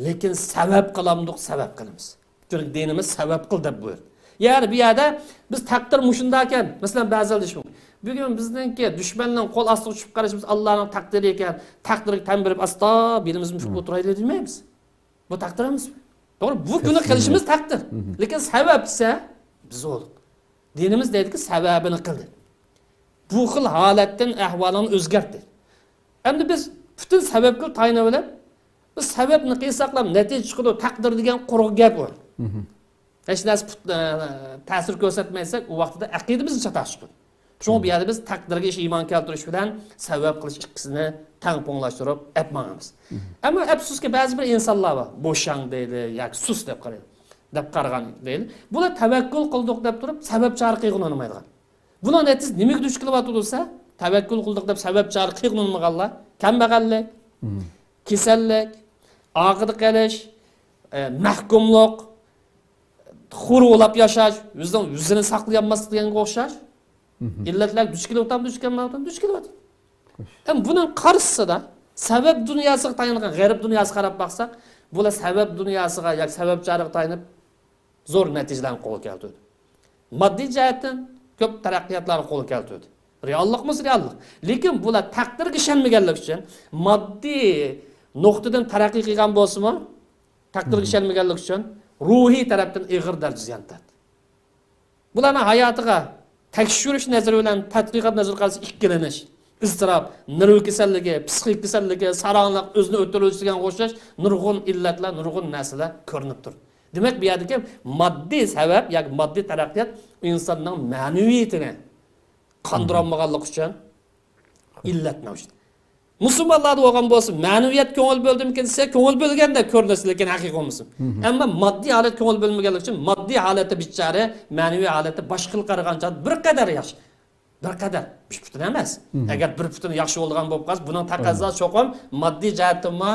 لېكىن سەۋەب قىلامدۇق، سەۋەب قىلىمىز. چۈنكى دىنىمىز سەۋەب قىل دەپ بۇيرۇدى. يەنى بۇ يەردە بىز تەقدىر مۇشۇنداكەن، مەسىلەن، بەزىلەر دېيىشى مۇمكىن، بۈگۈن بىزنىڭكى دۈشمەننىڭ قول ئاستىغا چۈشۈپ قېلىشىمىز ئاللانىڭ تەقدىرى ئىكەن، تەقدىرگە تەن بېرىپ ئاستا بېلىمىزنى مۇشۇ ئولتۇرايلى دېمەيمىز. بۇ تەقدىر ئەمەس. توغرا، بۇ كۈنى قىلىشىمىز تەقدىر. لېكىن سەۋەب دېسە، بىز بولدۇق. دىنىمىز دەيدىكى، سەۋەبىنى قىل دەيدۇ. بۇ خىل ھالەتتىن ئەھۋالىڭنى ئۆزگەرت دەيدۇ. ئەمدى بىز پۈتۈن سەۋەبكە تايىنىۋېلىپ، بىز سەۋەبنى قىلساقلا نەتىجە چىقىدۇ، تەقدىر دېگەن قۇرۇق گەپ ئۇ. ھېچ نەرسە پۈت-، ئە، تەسىر كۆرسەتمەيسەك، ئۇ ۋاقتىدا ئەقىدىمىزنى چاتاق چىقىدۇ. شۇڭا بۇ يەردە بىز تەقدىرگە ئىش ئىمان كەلتۈرۈش بىلەن سەۋەب قىلىش ئىككىسىنى تەڭ پوڭلاشتۇرۇپ ئەپ ماڭىمىز. ئەمما ئەپسۇسكى، بەزى بىر ئىنسانلار بار، بوشاڭ دەيدۇ ياكى سۇس دەپ قارايدۇ، دەپ قارىغان دەيدۇ. بۇلار تەۋەككۈل قىلدۇق دەپ تۇرۇپ، سەۋەب چارە قىلغىلى ئۇنىمايدىغان. بۇلار نەتىجىسى نېمىگە دۇچ كېلىۋاتىدۇ دېسە، تەۋەككۈل قىلدۇق دەپ سەۋەب چارە قىلغىلى ئۇنىمىغانلار كەمبەغەللىك، كېسەللىك، ئارقىدا قېلىش، ئە، مەھكۇملۇق، خورۇلاپ ياشاش، ئۆزىنىڭ يۈزىنى ساقلىيالماسلىق دېگەنگە ئوخشاش ئىللەتلەرگە دۇچ كېلىۋاتامدۇ، دۇچ كېلىۋاتامدۇ؟ دۇچ كېلىۋاتىدۇ. ئەمما بۇنىڭ قارشىسىدا سەۋەب دۇنياسىغا تايانغان غەرب دۇنياسىغا قاراپ باقساق، بۇلار سەۋەب دۇنياسىغا ياكى سەۋەب چارىغا تايىنىپ زور نەتىجىلەرنى قولغا كەلتۈردى. ماددىي جەھەتتىن كۆپ تەرەققىياتلارنى قولغا كەلتۈردى. رېئاللىقمۇ رېئاللىق. لېكىن بۇلار تەقدىرگە ئىشەنمىگەنلىكى ئۈچۈن، ماددىي نۇقتىدىن تەرەققىي قىلغان بولسىمۇ، تەقدىرگە ئىشەنمىگەنلىكى ئۈچۈن روھىي تەرەپتىن ئېغىر دەرىجىدە زىيان تارتتى. بۇلارنىڭ ھاياتىغا تەكشۈرۈش نەزىرى بىلەن تەتقىقات نەزىرى قارىسا، ئىككىلىنىش، ئىزتىراپ، نېرۋا كېسەللىكى، پسىخىك كېسەللىكى، ساراڭلىق، ئۆزىنى ئۆلتۈرۈۋېلىش دېگەنگە ئوخشاش نۇرغۇن ئىللەتلەر، نۇرغۇن نەرسىلەر كۆرۈنۈپ تۇرىدۇ. دېمەك، بۇ يەردىكى ماددىي سەۋەب ياكى ماددىي تەرەققىيات ئىنساننىڭ مەنىۋىيىتىنى قاندۇرالمىغانلىقى ئۈچۈن ئىللەت مەۋجۇت. مۇسۇلمانلاردا بولغان بولسا، مەنىۋىيەت كۆڭۈل بۆلدىمىكىن دېسە، كۆڭۈل بۆلگەندەك كۆرۈنىسە، لېكىن ھەقىقىي بولمىسا. ئەمما ماددىي ھالەت كۆڭۈل بۆلمىگەنلىكى ئۈچۈن، ماددىي ھالەتتە بىچارە، مەنىۋىي ھالەتتە باشقىلار قارىغانچە بىر قەدەر ياخشى. بىر قەدەر، بىر پۈتۈن ئەمەس. ئەگەر بىر پۈتۈن ياخشى بولىدىغان بولۇپ قالسا، بۇنىڭ تەقەززاسى چوقۇم ماددىي جەھەتتىنمۇ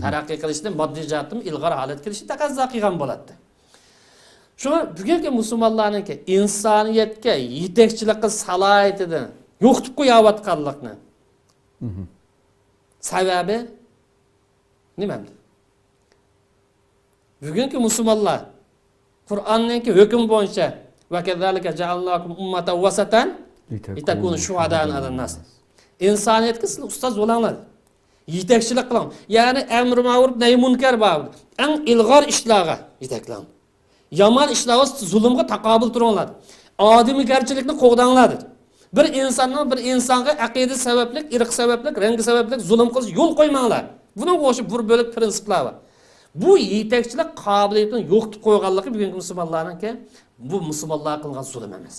تەرەققىي قىلىشتىن، ماددىي جەھەتتىنمۇ ئىلغار ھالەتكە كېلىشنى تەقەززا قىلغان بولاتتى. شۇڭا بۈگۈنكى مۇسۇلمانلارنىڭكى ئىنسانىيەتكە يېتەكچىلىك قىلىش سالاھىيىتىنى يوقىتىپ قويۇۋاتقانلىقىنى سەۋەبى نېمە ئەمدى؟ بۈگۈنكى مۇسۇلمانلار قۇرئاننىڭكى ھۆكمى بويىچە، «ۋەكەزالىكە جەئەلناكۇم ئۇممەتەن ۋەسەتەن لىتەكۇنۇ شۇھەدائە ئەلەنناس.» ئىنسانىيەتكە سىلەر ئۇستاز بولۇڭلار. يېتەكچىلىك قىلىڭ. يەنى ئەمرى مەرۇپ نەھى مۇنكەر بار. ئەڭ ئىلغار ئىشلارغا يېتەكلەڭ. يامان ئىشلار ۋە زۇلۇمغا تاقابىل تۇرۇڭلار. ئادىمىيگەرچىلىكنى قوغداڭلار دېدى. بىر ئىنساننىڭ بىر ئىنسانغا ئەقىدە سەۋەبلىك، ئىرق سەۋەبلىك، رەڭگى سەۋەبلىك زۇلۇم قىلىش يول قويماڭلار. بۇنىڭغا ئوخشاش بىر بۆلەك پىرىنسىپلار بار. بۇ يېتەكچىلىك قابىلىيىتىنى يوقىتىپ قويغانلىقى بۈگۈنكى مۇسۇلمانلارنىڭكى، بۇ مۇسۇلمانلارغا قىلغان زۇلۇم ئەمەس.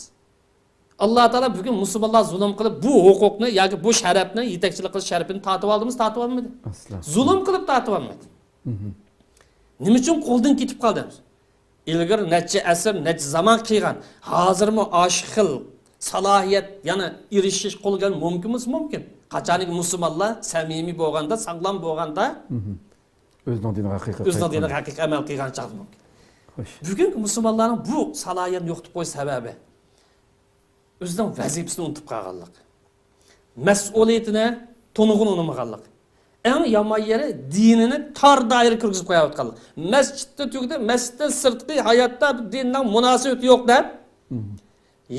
ئاللا تائالا بۈگۈن مۇسۇلمانلار زۇلۇم قىلىپ، بۇ ھوقۇقنى ياكى بۇ شەرەپنى، يېتەكچىلىك قىلىش شەرىپىنى تارتىۋالدىمۇ؟ تارتىۋالمىدى. ئەسلا. زۇلۇم قىلىپ تارتىۋالمىدى. نېمە ئۈچۈن قولدىن كېتىپ قالدى؟ ئىلگىرى نەچچە ئەسىر، نەچچە زامان قىلغان، ھازىرمۇ ئاشۇ خىل سالاھىيەت يەنە ئېرىشىش قولغا مۇمكىنمۇ؟ مۇمكىن. قاچانكى مۇسۇلمانلار سەمىمىي بولغاندا، ساغلام بولغاندا، ئۆزىنىڭ دىنىغا ھەقىقىي ئۆزىنىڭ دىنىغا ھەقىقىي ئەمەل قىلغان چاغدا مۇمكىن. خوش. بۈگۈنكى مۇسۇلمانلارنىڭ بۇ سالاھىيەتنى يوقىتىپ قويۇش سەۋەبى، ئۆزىنىڭ ۋەزىپىسىنى ئۇنتۇپ قالغانلىق، مەسئۇلىيىتىنى تونۇغىلى ئۇنىمىغانلىق، ئەڭ يامان يېرى دىنىنى تار دائىرە كىرگۈزۈپ قويۇۋاتقانلىق. مەسچىتتە تۈگىدى، مەسچىتتىن سىرتقى ھاياتتا بۇ دىننىڭ مۇناسىۋىتى يوق دەپ،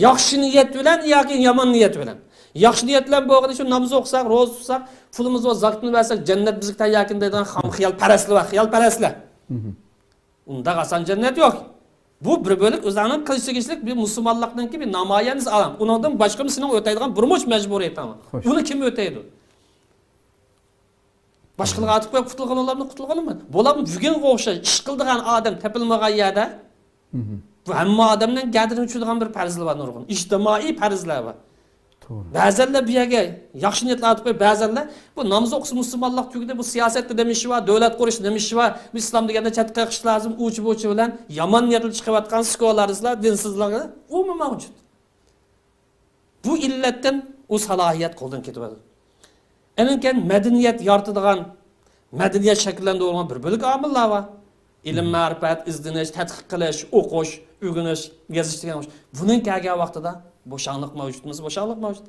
ياخشى نىيەت بىلەن ياكى يامان نىيەت بىلەن. ياخشى نىيەت بىلەن بولغىنى شۇ ناماز ئوقۇساق، روزا تۇتساق، پۇلىمىز بار، زاكىتىنى بەرسەك، جەننەت بىزگە تەيياركەن دەيدىغان خام خىيالپەرەسلەر بار، خىيالپەرەسلەر. ئۇنداق ئاسان جەننەت يوق. بۇ بىر بۆلەك ئۆزلەرنىڭ قىلىش تېگىشلىك بىر مۇسۇلمانلىقنىڭكى بىر نامايەندىسى ئالام. ئۇنىڭدىن باشقىمۇ سېنىڭ ئۆتەيدىغان بۇرمۇچ مەجبۇرىيىتىڭ بار. خوش. ئۇنى كىم ئۆتەيدۇ؟ باشقىلارغا ئاتىپ قويۇپ قۇتۇلغان ئادەملەر قۇتۇلغانمۇ؟ بولۇپمۇ بۈگۈنگە ئوخشاش ئىش قىلىدىغان ئادەم تېپىلمىغان يەردە، بۇ ھەممە ئادەمنىڭ گەدىنىگە چۈشىدىغان بىر پەرزلەر بار، نۇرغۇن ئىجتىمائىي پەرزلەر بار. توغرا. بەزەنلەر بۇ يەرگە ياخشى نىيەتلەر ئاتىپ قويۇپ، بەزەنلەر بۇ ناماز ئوقۇسا مۇسۇلمانلىق تۈگىدى، بۇ سىياسەتتە نېمە ئىشى بار، دۆلەت قۇرۇشتا نېمە ئىشى بار، بۇ ئىسلام دېگەندە چەتكە قېقىش لازىم، ئۇچى بۇچى بىلەن يامان نىيەتلەر چىقىۋاتقان سېكۇلارىستلار، دىنسىزلار ئۇمۇ مەۋجۇت. بۇ ئىللەتتىن ئۇ سالاھىيەت قولدىن كېتىۋاتىدۇ. ئاندىن كېيىن مەدەنىيەت يارىتىدىغان، مەدەنىيەت شەكىللەندۈرىدىغان بىر بۆلەك ئامىللار بار. ئىلىم، مەرىپەت، ئىزدىنىش، تەتقىق قىلىش، ئوقۇش، ئۆگىنىش، يېزىش دېگەن ئوخشاش. بۇنىڭ كەلگەن ۋاقتىدا بوشاڭلىق مەۋجۇتمۇ؟ بوشاڭلىق مەۋجۇت.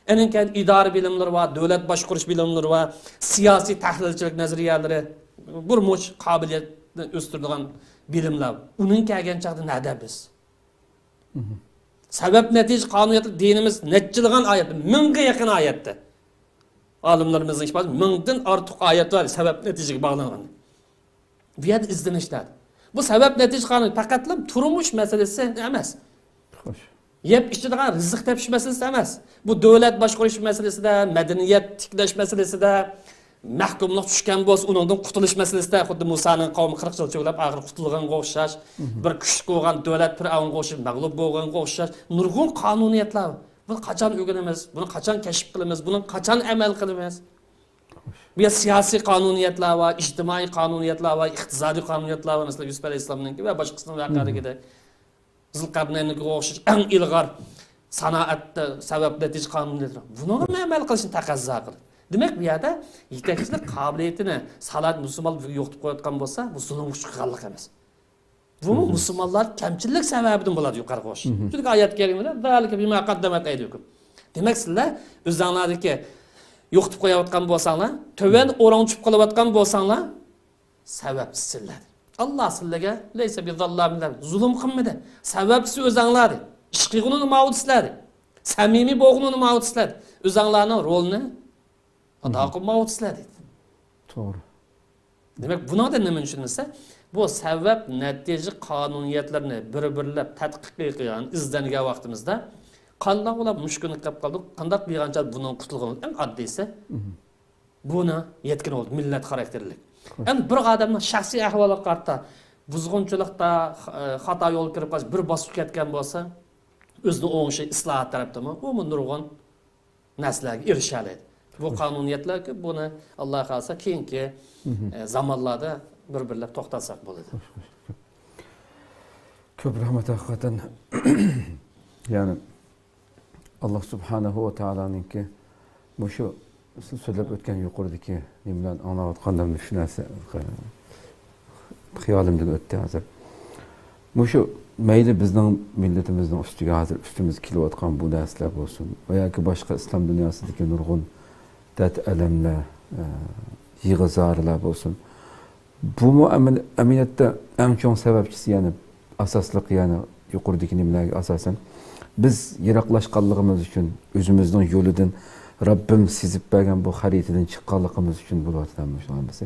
ئېنىڭ كەينىدە ئىدارە بىلىملىرى بار، دۆلەت باشقۇرۇش بىلىملىرى بار، سىياسىي تەھلىلچىلىك نەزەرىيەلىرى، بىر مۇنچە قابىلىيەتنى ئۆستۈرىدىغان بىلىملەر. ئۇنىڭ كەلگەن چاغدا نەدە بىز؟ سەۋەب نەتىجە قانۇنىيەتلىك دىنىمىز نەچچىلىغان ئايەت، مىڭغا يېقىن ئايەتتە. ئالىملىرىمىزنىڭ ئىپادىسى، مىڭدىن ئارتۇق ئايەت بار سەۋەب نەتىجىگە باغلانغان. بۇ يەردە ئىزدىنىشلەر. بۇ سەۋەب نەتىجە قانۇنى پەقەتلا تۇرمۇش مەسىلىسى ئەمەس. خوش. يەپ ئىچىدىغان رىزىق تېپىش مەسىلىسى ئەمەس. بۇ دۆلەت باشقۇرۇش مەسىلىسىدە، مەدەنىيەت تىكلەش مەسىلىسىدە، مەھكۇملۇق چۈشكەن بولسا، ئۇنىڭدىن قۇتۇلۇش مەسىلىسىدە، خۇددى مۇسانىڭ قەۋمى قىرىق يىل چۆگىلەپ، ئاخىرى قۇتۇلغانغا ئوخشاش، بىر كۈچلۈك بولغان دۆلەت پىرئەۋنگە ئوخشاش، مەغلۇپ بولغانغا ئوخشاش نۇرغۇن قانۇنىيەتلەر بار. بۇنى قاچان ئۆگىنىمىز؟ بۇنى قاچان كەشىپ قىلىمىز؟ بۇنى قاچان ئەمەل قىلىمىز؟ بۇ يەردە سىياسىي قانۇنىيەتلەر بار، ئىجتىمائىي قانۇنىيەتلەر بار، ئىقتىسادىي قانۇنىيەتلەر بار. مەسىلەن، يۈسۈپ ئەلەيھىسسالامنىڭكى ۋە باشقىسىنىڭ ۋەقەلىكىدەك. زۇلقەرنەينىڭكىگە ئوخشاش ئەڭ ئىلغار سانائەتتە سەۋەب نەتىجە قانۇنىيەتلىرى. بۇنىڭغا ئەمەل قىلىشنى تەقەززا قىلىدۇ. دېمەك، بۇ يەردە يېتەكچىلىك قابىلىيىتىنى سالات مۇسۇلمان يوقىتىپ قويۇۋاتقان بولسا، بۇ زۇلۇمغا ئۇچرىغانلىق ئەمەس. بۇمۇ مۇسۇلمانلار كەمچىللىك سەۋەبىدىن بولىدۇ، يۇقىرىقى ئوخشاش. چۈنكى ئايەت كەرىمىدە، «ذلك بما قدمت أيديكم.» دېمەك، سىلەر ئۆزۈڭلاردىكى يوقىتىپ قويۇۋاتقان بولساڭلار، تۆۋەن ئورۇنغا چۈشۈپ قېلىۋاتقان بولساڭلار، سەۋەبچىسىلەر. ئاللا سىلەرگە لەيسە بىزاللامىن، زۇلۇم قىلمىدى. سەۋەبچىسى ئۆزەڭلەر. ئىش قىلغىنىنى ماۋۇدىسىلەر. سەمىمىي بولغىنىنى ماۋۇدىسىلەر. ئۆزەڭلارنىڭ رولىنى ئادا قىلماۋۇدىسىلەر دېدى. توغرا. دېمەك، بۇنىڭدىن نېمىنى چۈشىنىمىز دېسە، بۇ سەۋەب نەتىجە قانۇنىيەتلىرىنى بىر-بىرلەپ تەتقىق قىلغان، ئىزدەنگەن ۋاقتىمىزدا، قانداق بولۇپ مۇشۇ كۈنگە كېلىپ قالدۇق، قانداق قىلغانچە بۇنىڭ قۇتۇلغىنى ئەڭ ئاددىيسى. بۇنى يەتكىنى بولدى، مىللەت خاراكتېرلىك. ئەمدى بىر ئادەمنىڭ شەخسىي ئەھۋالىغا قارىتا بۇزغۇنچىلىقتا، خاتا يولغا كىرىپ قالسا، بىر باسقۇچ كەتكەن بولسا، ئۆزىنىڭ ئوڭۇشى ئىسلاھات تەرەپتىمۇ، بۇمۇ نۇرغۇن نەرسىلەرگە ئېرىشەلەيدۇ. بۇ قانۇنىيەتلەرگە بۇنى، ئاللا خالىسا، كېيىنكى، ئە، زامانلاردا بىر-بىرلەپ توختالساق بولىدۇ. كۆپ رەھمەت، ھەقىقەتەن. يەنى، ئاللا سۇبھانەھۇ ۋە تائالانىڭكى مۇشۇ سىز سۆزلەپ ئۆتكەن يۇقىرىدىكى نېمىلەرنى ئاڭلاۋاتقاندا مۇشۇ نەرسە خىيالىمدىن ئۆتتى ھازىر. مۇشۇ مەيلى بىزنىڭ مىللىتىمىزنىڭ ئۈستىگە ھازىر ئۈستىمىزگە كېلىۋاتقان بۇ نەرسىلەر بولسۇن ۋە ياكى باشقا ئىسلام دۇنياسىدىكى نۇرغۇن دەرد-ئەلەملەر، ئە، يىغا-زارلار بولسۇن. بۇمۇ ئەمەل-، ئەمەلىيەتتە ئەڭ چوڭ سەۋەبچىسى، يەنى ئاساسلىق، يەنى يۇقىرىدىكى نېمىلەرگە ئاساسەن، بىز يىراقلاشقانلىقىمىز ئۈچۈن، ئۆزىمىزنىڭ يولىدىن، رەببىم سىزىپ بەرگەن بۇ خەرىتىدىن چىققانلىقىمىز ئۈچۈن بولۇۋاتىدۇ مۇشۇ ھەممىسى.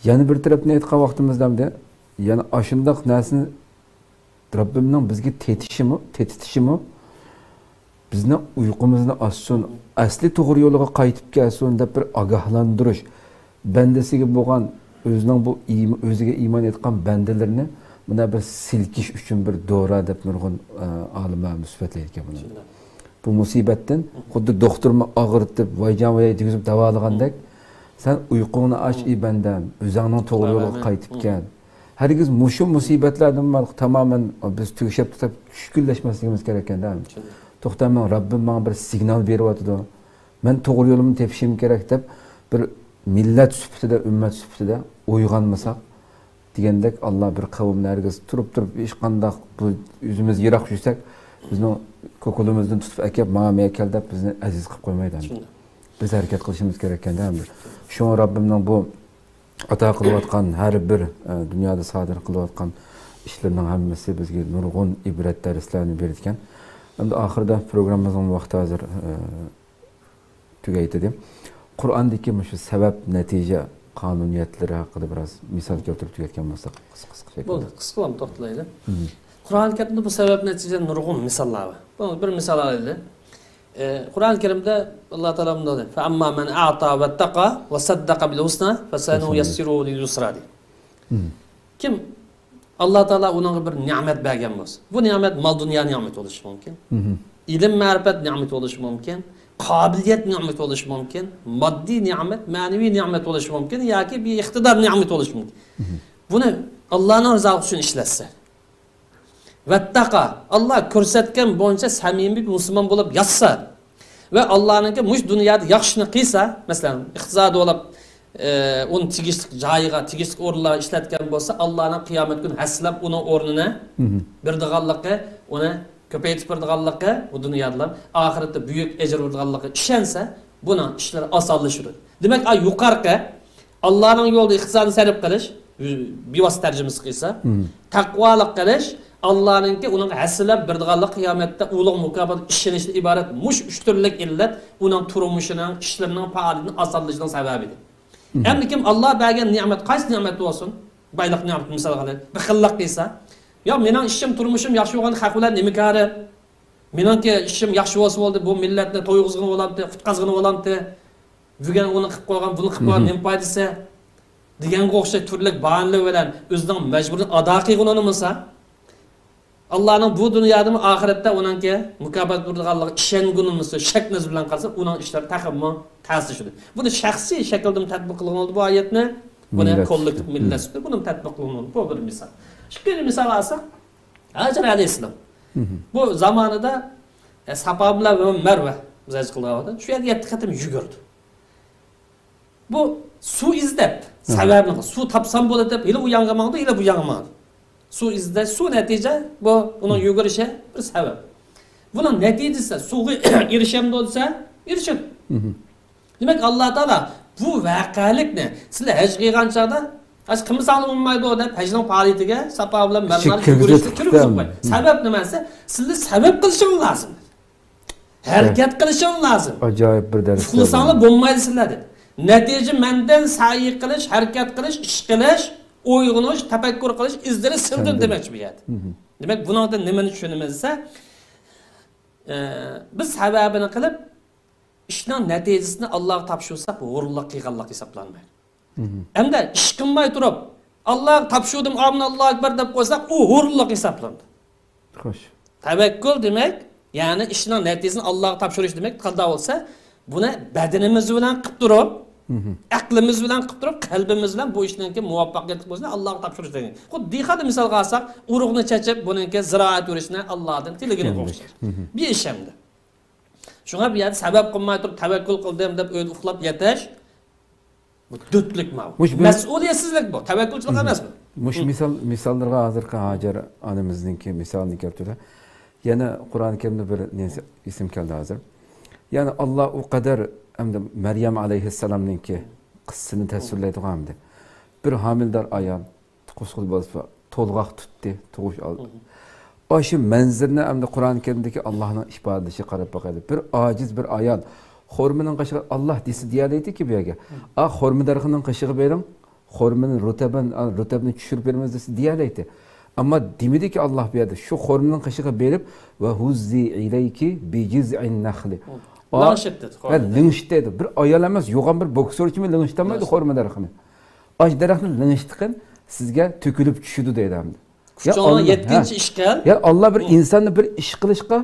يەنە بىر تەرەپتىن ئېيتقان ۋاقتىمىزدا ئەمدى، يەنە ئاشۇنداق نەرسىنى رەببىمنىڭ بىزگە تېتىشىمۇ، تېتىتىشىمۇ، بىزنىڭ ئۇيقۇمىزنى ئاچسۇن، ئەسلى توغرا يولىغا قايتىپ كەلسۇن دەپ بىر ئاگاھلاندۇرۇش، بەندىسىگە بولغان، ئۆزىنىڭ بۇ ئىم-، ئۆزىگە ئىمان ئېيتقان بەندىلىرىنى مانا بىر سىلكىش ئۈچۈن بىر دورا دەپ نۇرغۇن، ئە، ئالىملار سۈپەتلەيدىكەن بۇنى. بۇ مۇسىبەتتىن خۇددى دوختۇرمۇ ئاغرىتىپ، ۋايجان-ۋاياي دېگۈزۈپ داۋالىغاندەك، سەن ئۇيقۇڭنى ئاچ، ئى بەندەم، ئۆزۈڭنىڭ توغرا يولىغا قايتىپ كەل. ھەرگىز مۇشۇ مۇسىبەتلەردىن تامامەن بىز تۈگىشىپ تۇتۇپ چۈشكۈنلەشمەسلىكىمىز كېرەك ئىكەن-دە. توختاڭ، مېنىڭ رەببىم ماڭا بىر سىگنال بېرىۋاتىدۇ. مەن توغرا يولۇمنى تېپىشىم كېرەك دەپ، بىر مىللەت سۈپىتىدە، ئۈممەت سۈپىتىدە ئويغانمىساق، دېگەندەك، ئاللا بىر قەۋمنى ھەرگىز تۇرۇپ-تۇرۇپ، ھېچقانداق بۇ ئۆزىمىز يىراق يۈرسەك، بىزنىڭ كوكۇلىمىزدىن تۇتۇپ ئەكەپ، ماڭا مەيە كەل دەپ بىزنى ئەزىز قىلىپ قويمايدۇ. شۇنداق. بىز ھەرىكەت قىلىشىمىز كېرەك ئىكەن-دە ئەمدى. شۇڭا رەببىمنىڭ بۇ ئاتا قىلىۋاتقان ھەر بىر، ئە، دۇنيادا سادىر قىلىۋاتقان ئىشلىرىنىڭ ھەممىسى بىزگە نۇرغۇن ئىبرەت دەرسلەرنى بېرىدىكەن. ئەمدى ئاخىرىدا پروگراممىمىزنىڭ ۋاقتى ھازىر، ئە، تۈگەيتىدۇ. قۇرئاندىكى مۇشۇ سەۋەب نەتىجە قانۇنىيەتلىرى ھەققىدە بىراز مىسال كەلتۈرۈپ تۈگەتكەن بولساق، قىسقا، قىسقا شەكىلدە. بولدى، قىسقىلام توختىلايلى. مم. قۇرئان كەرىمدە بۇ سەۋەب نەتىجە نۇرغۇن مىساللار بار. بۇ بىر مىسال ئالايلى. ئى، قۇرئان كەرىمدە ئاللا تائالا مۇنداق دەيدۇ، فَأَمَّا مَنْ أَعْطَى وَاتَّقَى وَصَدَّقَ بِالْحُسْنَى فَسَنُيَسِّرُهُ لِلْيُسْرَى دەيدۇ. مم. كىم ئاللا تائالا ئۇنىڭغا بىر نېمەت بەرگەن بولسا، بۇ نېمەت مال-دۇنيا نېمىتى بولۇشى مۇمكىن. مم. ئىلىم-مەرىپەت نېمىتى بولۇشى مۇمكىن. قابىلىيەت نېمىتى بولۇشى مۇمكىن. ماددىي نېمەت، مەنىۋى نېمەت بولۇشى مۇمكىن ياكى بىر ئىقتىدار نېمىتى بولۇشى مۇمكىن. مم. بۇنى ئاللانىڭ رىزالىقى ئۈچۈن ئىشلەتسە. ۋەتتەقا، ئاللا كۆرسەتكەن بويىچە سەمىمىي مۇسۇلمان بولۇپ ياشىسا ۋە ئاللانىڭكى مۇشۇ دۇنيادا ياخشىنى قىلسا، مەسىلەن، ئىقتىسادى بولۇپ، ئى، ئۇنى تېگىشلىك جايىغا، تېگىشلىك ئورۇنلارغا ئىشلەتكەن بولسا، ئاللانىڭ قىيامەت كۈنى ھەسسىلەپ ئۇنىڭ ئورنىنى مم. بېرىدىغانلىقى، ئۇنى كۆپەيتىپ بېرىدىغانلىقى، بۇ دۇنيادىلا ئاخىرەتتە بۈيۈك ئەجىر بېرىدىغانلىقىگە ئىشەنسە، بۇنىڭ ئىشلىرى ئاسانلىشىدۇ. دېمەك، ئا، يۇقىرىقى ئاللانىڭ يولىدا ئىقتىسادنى سەرپ قىلىش، بىۋاسىتە تەرجىمىسى قىلسا، تەقۋالىق قىلىش، ئاللانىڭكى ئۇنىڭ ھەسسىلەپ بېرىدىغانلىق، قىيامەتتە ئۇلۇغ مۇكاپاتقا ئىشىنىشتىن ئىبارەت مۇشۇ ئۈچ تۈرلۈك ئىللەت ئۇنىڭ تۇرمۇشىنىڭ، ئىشلىرىنىڭ پائالىيىتىنى ئاسانلىشىنىڭ سەۋەبى ئىدى. ئەمدى كىم ئاللا بەرگەن نېمەت، قايسى نېمەت بولسۇن، بايلىق نېمىتى مىسال قىلىمىز، بېخىللىق قىلسا، يا مېنىڭ ئىشىم، تۇرمۇشۇم ياخشى بولغان، خەق بىلەن نېمە كارى؟ مېنىڭكى ئىشىم ياخشى بولسا بولدى، بۇ مىللەتنى تويغۇزغىنى بولامتى، قۇتقازغىنى بولامتى، بۈگۈن ئۇنى قىلىپ قويغان، بۇنى قىلىپ قويغان، نېمە پايدىسى؟ دېگەنگە ئوخشاش تۈرلۈك باھانىلەر بىلەن ئۆزىنىڭ مەجبۇرىنى ئادا قىلغىنى بولمىسا، ئاللانىڭ بۇ دۇنيادىمۇ ئاخىرەتتە ئۇنىڭكى مۇكاپات بېرىدىغانلىقىغا ئىشەنگىنىمىز، شەك نەزىرى بىلەن قارىسا، ئۇنىڭ ئىشلىرى تېخىمۇ تەسلىشىدۇ. بۇنى شەخسىي شەكىلدىمۇ تەتبىق قىلغىلى بولىدۇ بۇ ئايەتنى، بۇنى مىللەت كوللېكتىپ، مىللەت سۈپىتىدە بۇنىمۇ تەتبىق قىلغىلى بولىدۇ. بۇ بىر مىسال. ئىككىنچى مىسال ئالساق، ھاجىر ئەلەيھىسسالام. بۇ زامانىدا، ئە، ساپا بىلەن مەرۋە، بىز ھەج قىلغان ۋاقىتتا، شۇ يەرگە يەتتە قېتىم يۈگۈردى. بۇ سۇ ئىزدەپ، سەۋەبىنى، سۇ تاپسام بولىدۇ دەپ، ھېلى ئۇ يانغا ماڭدى، ھېلى بۇ يانغا ماڭدى. سۇ ئىزدەش، سۇ نەتىجە، بۇ ئۇنىڭ يۈگۈرۈشى بىر سەۋەب. بۇنىڭ نەتىجىسى سۇغا ئېرىشەمدۇ دېسە، ئېرىشىدۇ. دېمەك، ئاللا تائالا بۇ ۋەقەلىكنى سىلەر ھەج قىلغان چاغدا، ھەج قىلمىساڭلار بولمايدۇ دەپ، ھەجنىڭ پائالىيىتىگە ساپا بىلەن مەرۋانى يۈگۈرۈشنى كىرگۈزۈپ قويدى. سەۋەب نېمە دېسە، سىلەر سەۋەب قىلىشىڭلار لازىم. ھەرىكەت قىلىشىڭ لازىم. ئاجايىپ بىر دەرس. ئۇخلىساڭلار بولمايدۇ سىلەر دېدى. نەتىجە مەندىن سەي قىلىش، ھەرىكەت قىلىش، ئىش قىلىش، ئويغىنىش، تەپەككۇر قىلىش ئىزلىرى سىلدىن دېمەكچى بۇ يەردە. دېمەك، بۇنىڭدىن نېمىنى چۈشىنىمىز دېسە، ئە، بىز سەۋەبىنى قىلىپ، ئىشنىڭ نەتىجىسىنى ئاللاغا تاپشۇرساق، ھۇرۇنلۇق قىلغانلىق ھېسابلانمايدۇ. ئەمدى ئىش قىلماي تۇرۇپ، ئاللاغا تاپشۇردۇم، ئامىن، ئاللاھۇ ئەكبەر دەپ قويساق، ئۇ ھۇرۇنلۇق ھېسابلىنىدۇ. خوش. تەۋەككۈل دېمەك، يەنى ئىشنىڭ نەتىجىسىنى ئاللاغا تاپشۇرۇش دېمەك. قانداق بولسا، بۇنى بەدىنىمىز بىلەن قىلىپ تۇرۇپ، ئەقلىمىز بىلەن قىلىپ تۇرۇپ، قەلبىمىز بىلەن بۇ ئىشنىڭكى مۇۋەپپەقىيەتلىك بولۇشىنى ئاللاغا تاپشۇرۇش دېگەن. خۇددى دېھقاننى مىسالغا ئالساق، ئۇرۇقنى چېچىپ، بۇنىڭكى زىرائەت يۈرۈشىنى ئاللادىن تىلىگىنىگە ئوخشاش. بىر ئىش ئەمدى. شۇڭا بۇ يەردە سەۋەب قىلماي تۇرۇپ، تەۋەككۈل قىلدىم دەپ ئۆيدە ئۇخلاپ يېتىش، بۇ دۆتلۈك ماۋۇ. مۇش بىر مەسئۇلىيەتسىزلىك بۇ، تەۋەككۈلچىلىك ئەمەس بۇ. مۇش مىسال، مىساللىرىغا ھازىرقى ھاجەر ئانىمىزنىڭكى مىسالىنى كەلتۈردى. يەنە قۇرئان كەرىمدە بىر نەرسە ئېسىم كەلدى ھازىر. يەنى ئاللا ئۇ قەدەر ئەمدى مەريەم ئەلەيھىسسالامنىڭكى قىسسىسىنى تەسۋىرلەيدىغان ئەمدى. بىر ھامىلىدار ئايال، قۇسقۇل بولسا تولغاق تۇتتى، تۇغۇش ئالدى. ئاشۇ مەنزىرىنى ئەمدى قۇرئان كەرىمدىكى ئاللانىڭ ئىپادىلىشىگە قاراپ باقايلى. بىر ئاجىز بىر ئايال خورمىنىڭ قېشىغا، ئاللا دېسە دېيەلەيدىكى بۇ يەرگە، ئا، خورما دەرىخىنىڭ قېشىغا بېرىڭ، خورمىنى رۇتەبەن، ئا، رۇتەبنى چۈشۈرۈپ بېرىمىز دېسە دېيەلەيتتى. ئەمما دېمىدىكى ئاللا بۇ يەردە، شۇ خورمىنىڭ قېشىغا بېرىپ، ۋە ھۇززى ئىلەيكى بىجىزئىن نەخلى. لىڭشىت دېدى، ھە، خورما. لىڭشىت دەيدۇ. بىر ئايال ئەمەس، يوغان بىر بوكسورچىمۇ لىڭشىتالمايدۇ خورما دەرىخىنى. ئاش دەرەخنى لىڭشىتقىن، سىزگە تۆكۈلۈپ چۈشىدۇ دەيدۇ ئەمدى. يا كۈچۈڭنىڭ يەتكىنىچە ئىش قىل. يا ئاللا بىر ئىنساننى بىر ئىش قىلىشقا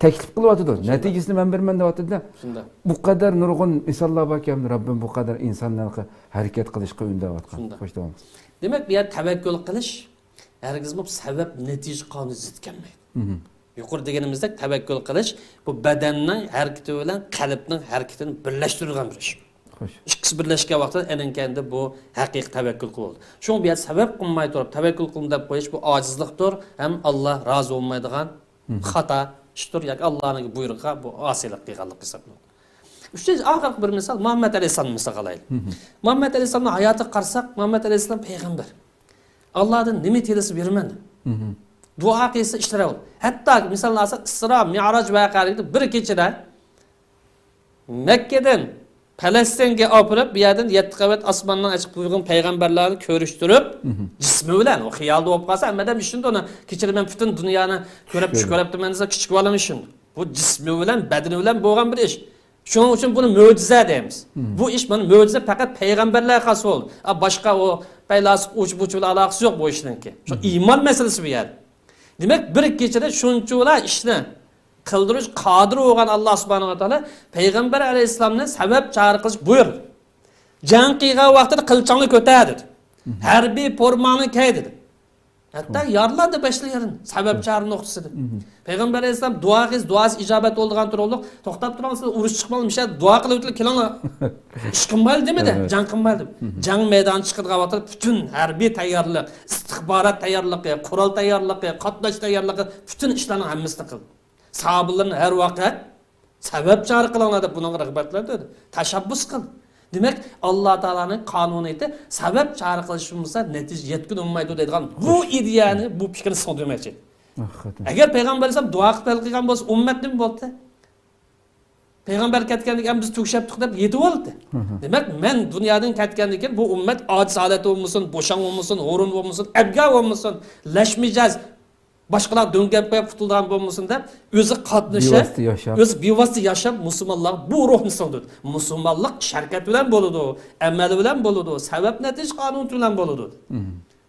تەكلىپ قىلىۋاتىدۇ. نەتىجىسىنى مەن بېرىمەن دەۋاتىدۇ. شۇنداق. بۇ قەدەر نۇرغۇن مىساللار باركى، ھەمدە رەببىم بۇ قەدەر ئىنسانلارنى ھەرىكەت قىلىشقا ئۈندەۋاتقان. شۇنداق. خوش، داۋام قىلسىڭىز. دېمەك، بۇ يەردە تەۋەككۈل قىلىش ھەرگىزمۇ سەۋەب نەتىجە قانۇنىغا زىت كەلمەيدۇ. يۇقىرىدا دېگىنىمىزدەك، تەۋەككۈل قىلىش بۇ بەدەننىڭ ھەرىكىتى بىلەن قەلبنىڭ ھەرىكىتىنى بىرلەشتۈرىدىغان بىر ئىش. خوش. ئىككىسى بىرلەشكەن ۋاقىتتا ئېنىڭ كەينىدە بۇ ھەقىقىي تەۋەككۈل قىلىدۇ. شۇڭا بۇ يەردە سەۋەب قىلماي تۇرۇپ تەۋەككۈل قىلدىم دەپ قويۇش، بۇ ئاجىزلىقتۇر ھەم ئاللا رازى بولمايدىغان خاتا ئىشتۇر ياكى ئاللانىڭ بۇيرۇقىغا بۇ ئاسىيلىق قىلغانلىق ھېسابلىنىدۇ. ئۈچىنچى، ئاخىرقى بىر مىسال، مۇھەممەد ئەلەيھىسسالامنى مىسالغا ئالايلى. مۇھەممەد ئەلەيھىسسالامنىڭ ھاياتىغا قارىساق، مۇھەممەد ئەلەيھىسسالام پەيغەمبەر. ئاللادىن نېمە تىلىسا بېرىمەن. دۇئا قىلسا ئىشلىرى بولىدۇ. ھەتتا مىسالنى ئالساق، ئىسرا، مىئراج ۋەقەلىكىدە بىر كېچىدە مەككىدىن پەلەستىنگە ئاپىرىپ، بۇ يەردىن يەتتە قەۋەت ئاسماننىڭ ئاچىقىپ قويغان پەيغەمبەرلەرنى كۆرۈشتۈرۈپ، جىسمى بىلەن، ئۇ خىيالدا بولۇپ قالسا، ھەممە ئادەم ئىشىنىدۇ، ئۇنى كېچىدە مەن پۈتۈن دۇنيانى كۆرۈپ، چۈش كۆرۈپتىمەن دېسە، كىچىك بالىمۇ ئىشىنىدۇ. بۇ جىسمى بىلەن، بەدىنى بىلەن بولغان بىر ئىش. شۇنىڭ ئۈچۈن بۇنى مۆجىزە دەيمىز. بۇ ئىش مانا مۆجىزە پەقەت پەيغەمبەرلەرگە خاس بولدى. ئا، باشقا ئۇ پەيلاسوپ، ئۇچ-بۇچ بىلەن ئالاقىسى يوق بۇ ئىشنىڭكى. شۇ ئىمان مەسىلىسى بۇ يەردە. دېمەك، بىر كېچىدە شۇنچىۋالا ئىشنى قىلدۇرۇش قادىر بولغان ئاللا سۇبھانەھۇ ۋە تائالا پەيغەمبەر ئەلەيھىسسالامنى سەۋەب چاقىرىش بۇيرۇدى. جەڭ قىلغان ۋاقتىدا قىلچاڭنى كۆتەر دېدى. ھەربىي پورماڭنى كىي دېدى. ھەتتا يارىلار دەپ باشلىغان سەۋەب چارە نۇقتىسىدىن. پەيغەمبەر ئەلەيھىسسالام دۇئا قىلسا دۇئاسى ئىجابەت بولىدىغان تۇرۇقلۇق، توختاپ تۇرۇڭ، سىلەر ئۇرۇش چىقماڭلار، مىشە دۇئا قىلىۋېتىڭلار، كېلىڭلار. ئىش قىلمايلى دېمىدى، جەڭ قىلمايلى دېدى. جەڭ مەيدانىغا چىقىدىغان ۋاقىتتا پۈتۈن ھەربىي تەييارلىق، ئىستىخبارات تەييارلىقى، قورال تەييارلىقى، قاتناش تەييارلىقى، پۈتۈن ئىشلارنىڭ ھەممىسىنى قىلدى. ساھابىلىرىنى ھەر ۋاقىت سەۋەب چارە قىلىڭلار دەپ بۇنىڭغا رىغبەتلەندۈردى. تەشەببۇس قىل. دېمەك، ئاللا تائالانىڭ قانۇنىيىتى سەۋەب چارە قىلىش بولمىسا نەتىجە يەتكىلى بولمايدۇ دەيدىغان بۇ ئىدىيەنى، بۇ پىكىرنى سىڭدۈرمەكچى. ھەقىقەتەن. ئەگەر پەيغەمبەر ئەلەيھىسسالام دۇئا قىلىپ ھەل قىلغان بولسا، ئۈممەت نېمە بولدى؟ پەيغەمبەر كەتكەندىن كېيىن بىز تۈگىشىپ تۇق دەپ يېتىۋالدى. دېمەك، مەن دۇنيادىن كەتكەندىن كېيىن بۇ ئۈممەت ئاجىز ھالەتتە بولمىسۇن، بوشاڭ بولمىسۇن، ھۇرۇن بولمىسۇن، ئەبگە بولمىسۇن، لەشمىجەز، باشقىلار دۆڭگەپ قويۇپ قۇتۇلىدىغان بولمىسۇن دەپ ئۆزى قاتنىشىپ، بىۋاسىتە ياشاپ. ئۆزى بىۋاسىتە ياشاپ، مۇسۇلمانلارغا بۇ روھنى سىڭدۈردى. مۇسۇلمانلىق ئىش ھەرىكەت بىلەن بولىدۇ، ئەمەل بىلەن بولىدۇ، سەۋەب نەتىجە قانۇنىيىتى بىلەن بولىدۇ.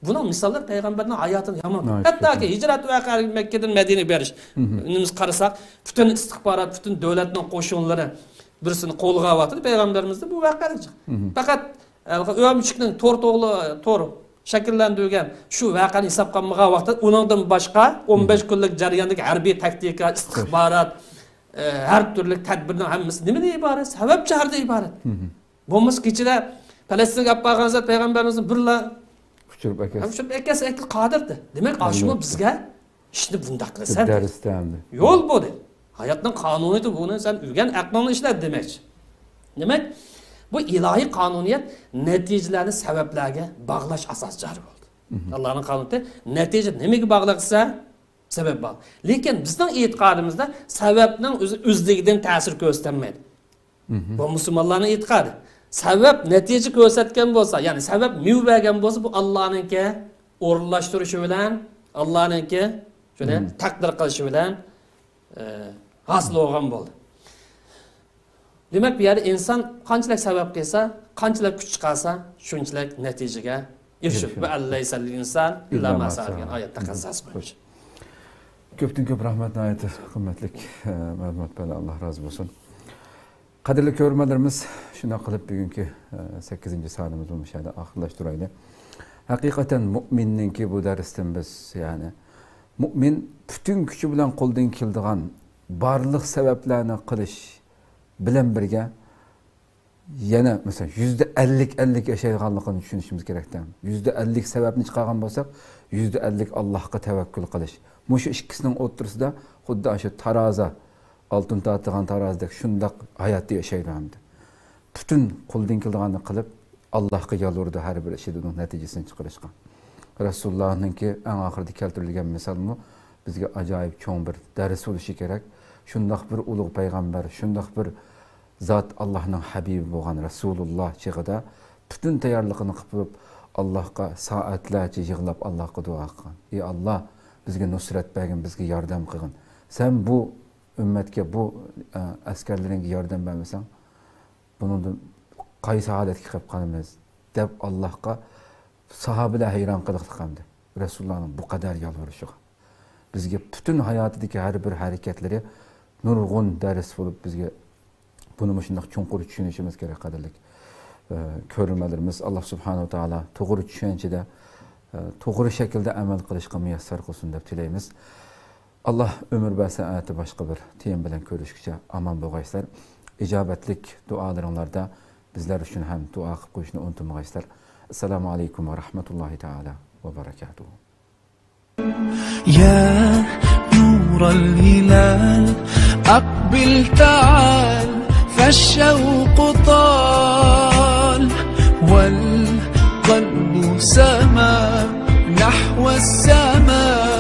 بۇنىڭ مىساللىرى پەيغەمبەرنىڭ ھاياتىدا يامان. ھەتتاكى ھىجرەت ۋەقەسى، مەككىدىن مەدىنىگە بېرىش. ئۈنىمىز قارىساق، پۈتۈن ئىستىخبارات، پۈتۈن دۆلەتنىڭ قوشۇنلىرى بىرسىنى قولغا ئاۋاتىدۇ، پەيغەمبىرىمىزدە بۇ ۋەقەلىك. پەقەت ھېلىقى ئۆمۈچۈكنىڭ تور توغلى، تور شەكىللەندۈرگەن شۇ ۋەقەنى ھېسابقا ئالمىغان ۋاقىتتا، ئۇنىڭدىن باشقا ئون بەش كۈنلۈك جەرياندىكى ھەربىي تاكتىكا، ئىستىخبارات، ئە، ھەر تۈرلۈك تەدبىرنىڭ ھەممىسى نېمىدىن ئىبارەت؟ سەۋەب چارىدىن ئىبارەت. بولمىسا كېچىدە پەلەستىنگە ئاپارغان زات پەيغەمبەرىمىزنى بىرلا ئۇچۇرۇپ ئەكەلسە. ئۇچۇرۇپ ئەكەلسە ئەكەل قادىردى. دېمەك، ئاشۇمۇ بىزگە ئىشنى بۇنداق قىلىسەن دەرستە ئەمدى. يول بۇ دەيدۇ. ھاياتنىڭ قانۇنىيىتى بۇنى سەن ئۆگەن، ئەقلىڭنى ئىشلەت دېمەكچى. دېمەك، بۇ ئىلاھىي قانۇنىيەت نەتىجىلەرنى سەۋەبلەرگە باغلاش ئاساسىي جارى بولدى. ئاللانىڭ قانۇنىيىتى نەتىجە نېمىگە باغلىق دېسە، سەۋەب باغلىق. لېكىن بىزنىڭ ئېتىقادىمىزدا سەۋەبنىڭ ئۆزى ئۆزلۈكىدىن تەسىر كۆرسىتەلمەيدۇ. بۇ مۇسۇلمانلارنىڭ ئېتىقادى. سەۋەب نەتىجە كۆرسەتكەن بولسا، يەنى سەۋەب مېۋە بەرگەن بولسا، بۇ ئاللانىڭكى ئورۇنلاشتۇرۇشى بىلەن، ئاللانىڭكى شۇنى تەقدىر قىلىشى بىلەن، ئە، ھاسىل بولغان بولدى. دېمەك، بۇ يەردە ئىنسان قانچىلىك سەۋەب قىلسا، قانچىلىك كۈچ چىقارسا، شۇنچىلىك نەتىجىگە ئېرىشىدۇ. ۋە ئەللەيسە لىل ئىنسان ئىللا ما سەئە دېگەن ئايەتتە قەززاس بويىچە. كۆپتىن كۆپ رەھمەت، ناھايىتى قىممەتلىك، ئە، مەلۇمات بەردى. ئاللا رازى بولسۇن. قەدىرلىك كۆرۈرمەنلىرىمىز، شۇنداق قىلىپ بۈگۈنكى، ئە، سەككىزىنچى سانىمىزنى مۇشۇ يەردە ئاخىرلاشتۇرايلى. ھەقىقەتەن مۇئمىننىڭكى بۇ دەرستىن بىز، يەنى مۇئمىن پۈتۈن كۈچى بىلەن قولىدىن كېلىدىغان بارلىق سەۋەبلەرنى قىلىش بىلەن بىرگە، يەنە مەسىلەن، يۈزدە ئەللىك، ئەللىك ياشايدىغانلىقىنى چۈشىنىشىمىز كېرەكتە. يۈزدە ئەللىك سەۋەبنى چىقارغان بولساق، يۈزدە ئەللىك ئاللاھقا تەۋەككۈل قىلىش. مۇشۇ ئىككىسىنىڭ ئوتتۇرىسىدا خۇددى ئاشۇ تارازا، ئالتۇن تارتىدىغان تارازىدەك شۇنداق ھاياتتا ياشايدۇ ئەمدى. پۈتۈن قولىدىن كېلىدىغاننى قىلىپ، ئاللاھقا يالۋۇرىدۇ ھەر بىر ئىشىدا ئۇنىڭ نەتىجىسىنى چىقىرىشقا. رەسۇلۇللانىڭكى ئەڭ ئاخىرىدا كەلتۈرۈلگەن مىسالمۇ بىزگە ئاجايىپ چوڭ بىر دەرس بولۇشى كېرەك. شۇنداق بىر ئۇلۇغ پەيغەمبەر، شۇنداق بىر زات، ئاللاھنىڭ ھەبىبى بولغان رەسۇلۇللا چېغىدا پۈتۈن تەييارلىقىنى قىلىپ، ئاللاھقا سائەتلەرچە يىغلاپ، ئاللاھقا دۇئا قىلغان. ئى ئاللا، بىزگە نۇسرەت بەرگىن، بىزگە ياردەم قىلغىن. سەن بۇ ئۈممەتكە، بۇ، ئە، ئەسكەرلىرىڭگە ياردەم بەرمىسەڭ، بۇنىڭدىن قايسى ھالەتكە كىرىپ قالىمىز؟ دەپ ئاللاھقا ساھابىلەر ھەيران قېلىقلىق ئەمدى. رەسۇلۇللانىڭ بۇ قەدەر يالۋۇرۇشىغا. بىزگە پۈتۈن ھاياتىدىكى ھەر بىر ھەرىكەتلىرى نۇرغۇن دەرس بولۇپ، بىزگە بۇنى مۇشۇنداق چوڭقۇر چۈشىنىشىمىز كېرەك، قەدىرلىك، ئە، كۆرۈرمەنلىرىمىز. ئاللا سۇبھانەھۇ ۋە تائالا توغرا چۈشەنچىدە، ئە، توغرا شەكىلدە ئەمەل قىلىشقا مۇيەسسەر قىلسۇن دەپ تىلەيمىز. ئاللا ئۆمۈر بەرسە، ئەتە باشقا بىر تېما بىلەن كۆرۈشكىچە ئامان بولغايسىلەر. ئىجابەتلىك دۇئالىرىڭلاردا بىزلەر ئۈچۈن ھەم دۇئا قىلىپ قويۇشنى ئۇنتۇمىغايسىلەر. ئەسسالامۇ ئەلەيكۇم ۋە رەھمەتۇللاھى تائالا ۋە بەرەكاتۇھۇ. يا نور الهلال، أقبل تعال، فالشوق طال، والقلب سما نحو السماء.